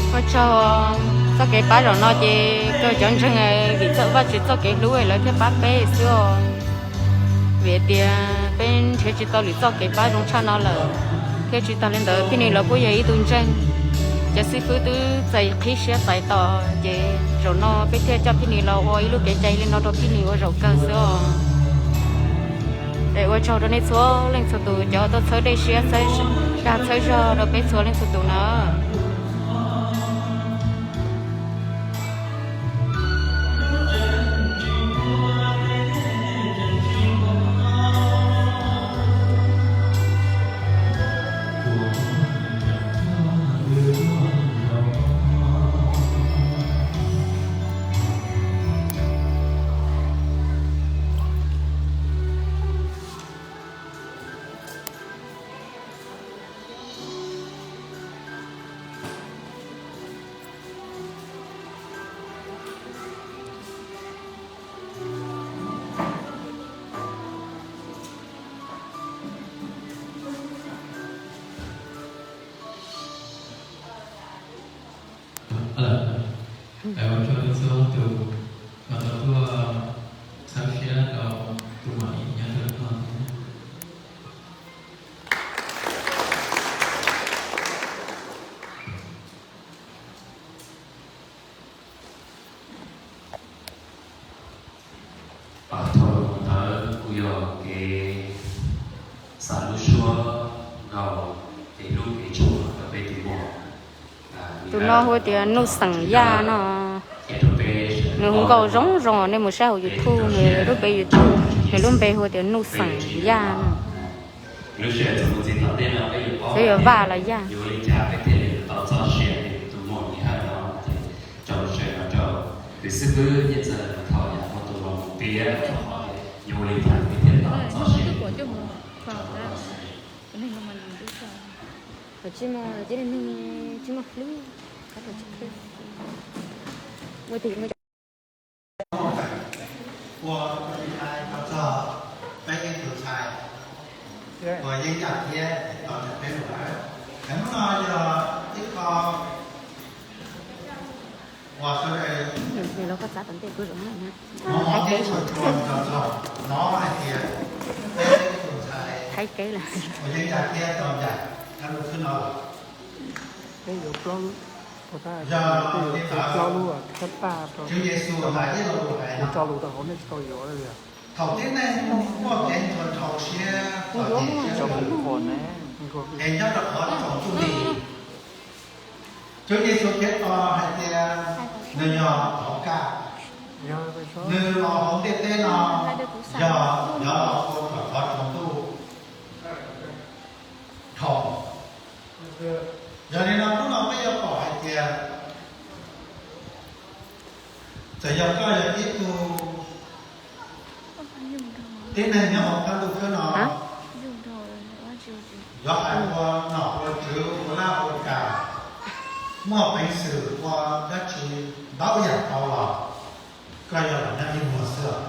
Ua tsaug, txoj kev pab zaum no ces kawg cov ntseeg vim txoj Vajtswv txoj kev hlub lawv thiaj pab peb xwb os. Vim tias peb nrhiav tsis tau lwm txoj kev pab zoo tshaj no lawm. Thiab tsis tas li ntawd Phij Nis los kuj yog ib tug ntseeg, cov xib fwb twb txais qhib siab txais tos, ces zaum no peb thiaj coj Phij Nis los ua ib lub kev cai li no rau Phij Nis ua zaum kawg xwb os. Es ua tsaug rau nej txhua leej txhua tus cov tuaj txhawb dej siab dag txhawb zog rau peb txhua leej txhua tus na. Ua tsaug rau txhua tus uas tau tuaj txhawb siab rau tus mam li nyob rau hnub no thiab. Thaum ntawd kuj yog kev xa lub suab nkaus kev hlub kev tshua rau peb tus muam. Tus no hu tias Nuj Xeem Yaj no. Nws hu nkauj zoo zoo, nej mus saib hauv YouTube, nws lub npe YouTube, nws lub npe hu tias Nuj Xeem Yaj no. Xyov yog Vaj los Yaj. Tsis muaj, tsis muaj hlwb, ua tus ua tus ntxhais los txog peb tus ntxhais uas yeej yam thiab los ntawm peb lawm. Hnub no yog ib qho uas sawv daws mus ob teb txhua txhua los txog hnov hais tias peb tus ntxhais uas yeej yam thiab tau ncaim kab lub khwb no lawm. Yog li ntawd, Tswv Yexus hais ib lo lus hais no, thaum tib neeg muaj kev ntshua dhau siab, es nyob rau qhov tsaus ntuj nti, Tswv Yexus Khetos hais tias nws yog qhov kaj, nws los hauv ntiaj teb no yog yuav los ua kom qhov tsaus ntuj dhau. Yog li no hnub no peb yuav pom hais tias txawm yog koj yog ib tug tib neeg nyob hauv qab ntuj khwb no, yuav hais ua nom ua tswv ua laj ua kam, muaj peev xwm ua dab tsi ntau yam tau los koj yuav los nyob ib muag xwb.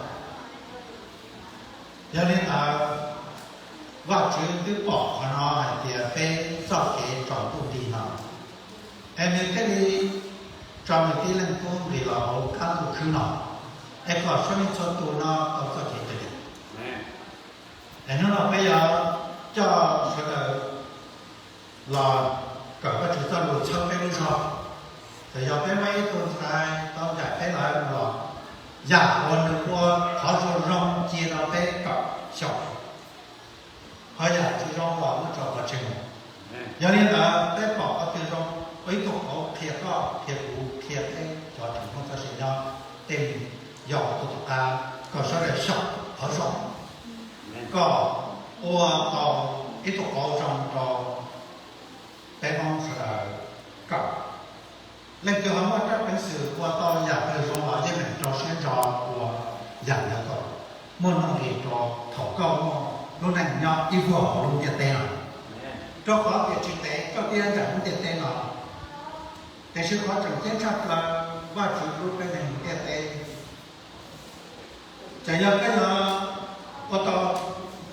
Yog li ntawd, Vajtswv twb pom qhov no hais tias peb txoj kev tsaus ntuj nti no, es nws thiaj li tso nws tib leeg tub nqis los hauv qab ntuj khwb no, es kom suav neej txhua tus no tau txoj kev cawm dim. Es hnub no peb yuav coj sawv daws los kawm Vajtswv txoj lus txhawb peb lub zog. Txawm yog peb muaj ib tug ntxhais tau ncaim peb lawm los, yam uas nws ua qhov zoo zoo cia rau peb kaum xyaum, qhov yam tsis zoo los muab tso pov tseg mus. Yog li ntawd peb pom qhov twg zoo, ua ib tug qauv qhia koj qhia kuv qhia peb cov tsoom Hmoob txoj sia nyob tej, yog ua tus tom qab kom sawv daws xyaum qhov zoo, kom ua tau ib tug qauv zoo rau peb Hmoob sawv daws kawm. Leej twg ho muaj rab peev xwm ua tau yam twg zoo los yeej meem rau siab ntso ua yam ntawd kom muaj nuj nqis rau thaum koj muaj lub neej nyob ib vuag hauv lub ntiaj teb no. Rau qhov tias tsis ntev koj twb yuav ncaim lub ntiaj teb no, tiam sis qhov tseem ceeb tshaj plaws Vajtswv hlub peb neeg ntiaj teb. Txawm yog koj yuav ua tau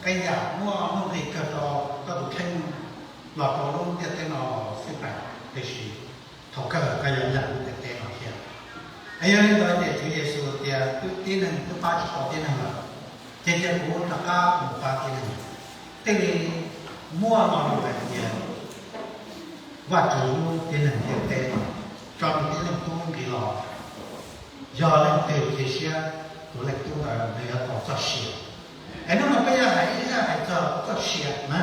qee yam muaj nuj nqis kawg rau koj tus kheej los rau lub ntiaj teb no xwb pais, tiam sis thaum kawg koj yuav ncaim lub ntiaj teb no thiab. Es yog li ntawd ces Tswv Yexus tias twb tib neeg twb pab tsis tau tib neeg lawm, ces cia kuv rov qab mus pab tib neeg. Thiaj li muaj lo lus hais tias Vajtswv hlub tib neeg ntiaj teb, tso nws tib leeg tub nqis los. Yog leej twg cia siab tus leej tub ntawd nws yuav tau txoj sia. Es hnub no peb yuav hais ib zaj hais txog txoj sia na.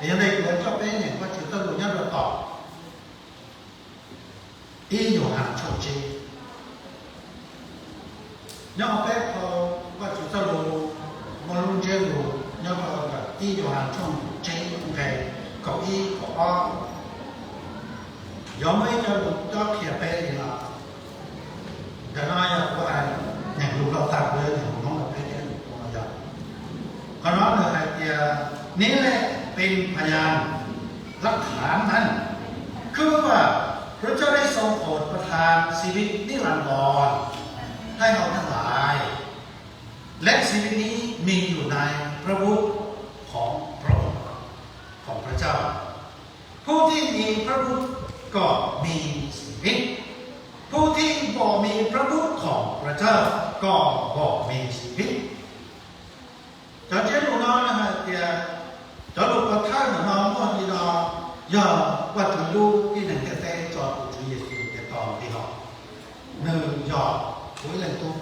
Es yog li kuv yuav coj peb nyeem Vajtswv txoj lus nyob rau tom ib Yauhas tshooj tsib. Nyob hauv peb phau Vajtswv txoj lus muaj lub ntsiab lus nyob rau ntawm ib Yauhas tshooj tsib nqe kaum ib kaum ob. Yog muaj ib co lus cob qhia peb li no. Ntawm no yog kuv hais nyeem lus Lauj tag, kuv yuav nyeem lus Hmoob rau peb thiab, kuv no yog. Qhov no nws hais tias นี้แหละเป็นพยาน หลักฐานนั้น คือว่าพระเจ้าได้ทรงโปรดประทานชีวิตนิรันดรให้เราทั้งหลาย และชีวิตนี้มีอยู่ในพระบุตรของพระองค์ ของพระเจ้า ผู้ที่มีพระบุตรก็มีชีวิต ผู้ที่บ่มีพระบุตรของพระเจ้าก็บ่มีชีวิต Cov ntsiab lus no hais tias cov lus pov thawj ntawm no muaj li no, yog Vajtswv lub tib neeg ntiaj teb tso tus Tswv Yexus tiav tos nqis los, nws yog kuv ib leej tub.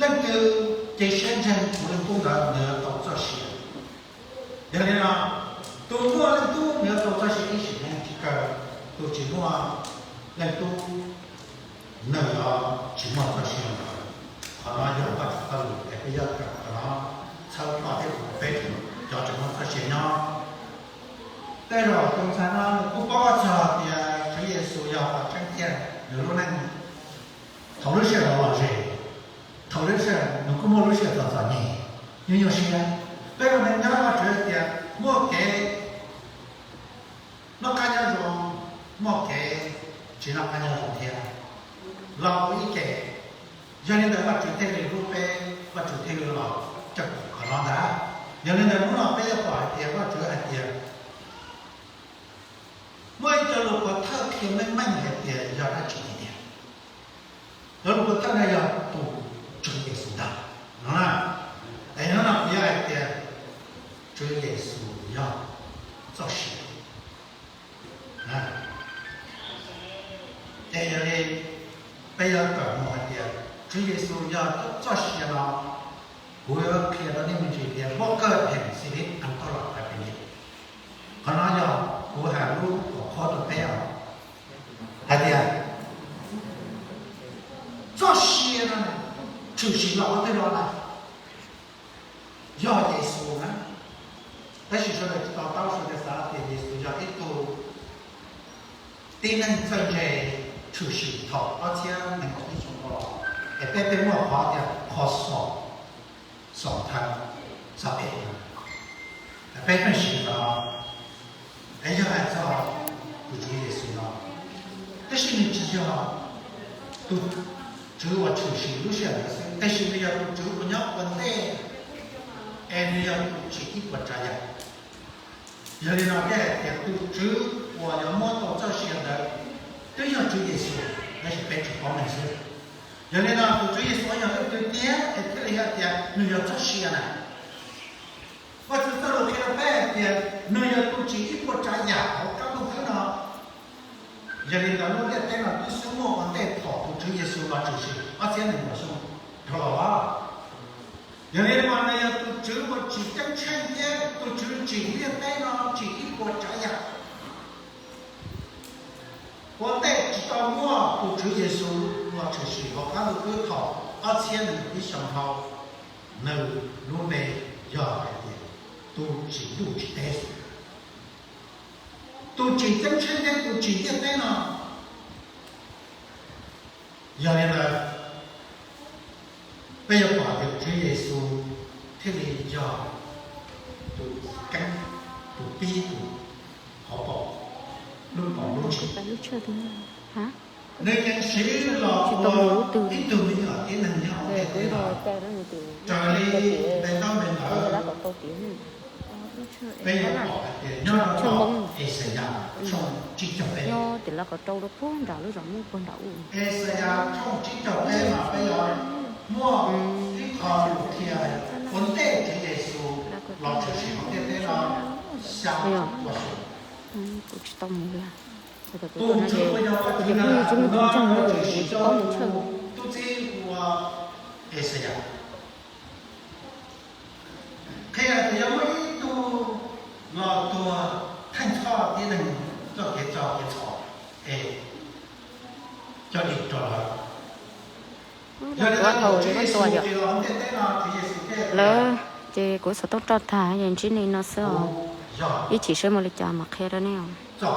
Leej twg cia siab ntseeg kuv leej tub ntawd nws yuav tau txoj sia. Yog li no, tus muaj leej tub nws yuav tau txoj sia ib sim neej tsis kaw, tus tsis muaj leej tub nws yuav tsis muaj txoj sia ntawd. Qhov no yog Vajtswv txoj lus es peb yuav kawm qhov no txhawb ploj thiab ua peb cov tseem muaj txoj sia nyob. Tej zaum tus ntxhais no nws kuj paub txog tias Tswv Yexus yog qhov tseeb tiag nws lub neej. Thaum lub sij hawm los los zem, thaum lub sij hawm nws kuj muaj lub sij hawm txom txom nyem, nyuaj nyuaj siab. Peb ua neej nyob Vajtswv hais tias muaj kev noj qab nyob zoo, muaj kev tsis noj qab nyob zoo thiab, los ua ib ce. Yog li ntawd Vajtswv thiaj li hlub peb, Vajtswv thiaj li los cawm qhov no ntag. Yog li ntawd hnub no peb yuav pom hais tias Vajtswv hais tias muaj ib co lus pov thawj qhia meej meej hais tias yog dab tsi tiag tiag. Cov lus pov thawj no yog tus Tswv Yexus ntag no na. Es hnub no kuv yuav hais tias Tswv Yexus yog txoj sia. Ces yog li peb yuav kawm mus hais tias Tswv Yexus yog txoj sia no, kuv yuav qhia rau nej me ntsis tias what God has said it, I'm not right. Qhov no yog kuv hais lub tuam qhuab rau peb os, hais tias txoj sia no tshwm sim los ua twg los na, yog Yexus na. Tab sis sawv daws tsis to taub, sawv daws xav tias Yexus yog ib tug tib neeg txawj ntse tshwm sim thaum ob txhiab nees nkaum ib xyoo ua los, es peb peb muaj qhov tias qhov xom, xom thav, xom phem. Peb pheej siv qhov no es yog hais txog tus Tswv Yexus no, tab sis nws tsis yog tus Tswv uas tshwm sim lub sij hawm ntawd xwb, tab sis nws yog tus Tswv uas nyob ua ntej, es nws yog tus tsim ib puas tsav yam. Yog li no thiaj hais tias tus Tswv uas yuav muab tau txoj sia ntawd twb yog Tswv Yexus, tab sis peb tsis paub nws xwb. Yog li no tus Tswv Yexus yog leej twg tiag es thiaj li hais tias nws yog txoj sia na? Vajtswv txoj lus qhia rau peb hais tias nws yog tus tsim ib puas tsav yam hauv qab ntuj khwb no. Yog li ntawd lub ntiaj teb no twb xub muaj ua ntej thaum tus Tswv Yexus los tshwm sim ob txhiab nees nkaum xyoo dhau los. Yog li mas nws yog tus Tswv uas tsim ceeb tsheej thiab tus Tswv tsim ntiaj teb no tsim ib puas tsav yam. Ua ntej tsis tau muaj tus Tswv Yexus los tshwm sim hauv qab ntuj khwb thaum ob txhiab nees nkaum ib xyoo dhau, nws lub npe yog hais tias tus tsim ntuj tsim teb. Tus tsim ceeb tsheej thiab tus tsim ntiaj teb no. Yog li ntawd, peb yuav pom tias Tswv Yexus thiaj li yog tus keeb, tus pib, tus hauv paus, lub paus lub tshis. Nws yeej siv los ua ib tug me nyuam tib neeg nyob hauv ntiaj teb no raws li npe taub npe ntawv. Peb yuav pom hais tias nyob rau hauv Exiyas tshooj tsib caug peb, Exiyas tshooj tsib caug peb mas peb yuav muaj ib qho lus qhia ua ntej Tswv Yexus los tshwm sim hauv ntiaj teb no xya puas xyoo. Tus Tswv uas yog Vajtswv ntawd los tshwm sim rau tus tub txib hu ua Exiyas, qhia tias yog muaj ib tug los tuag theej txhoj tib neeg txoj kev txo kev txhom es coj dim rau lawv. Yog li ntawd thaum Tswv Yexus tsis los ntiaj teb no, Tswv Yexus thiaj li tias, ces kuv xov tooj roj tag, ntsib nej no xwb os. Ib chim seb muaj li cas mam qhia rau nej.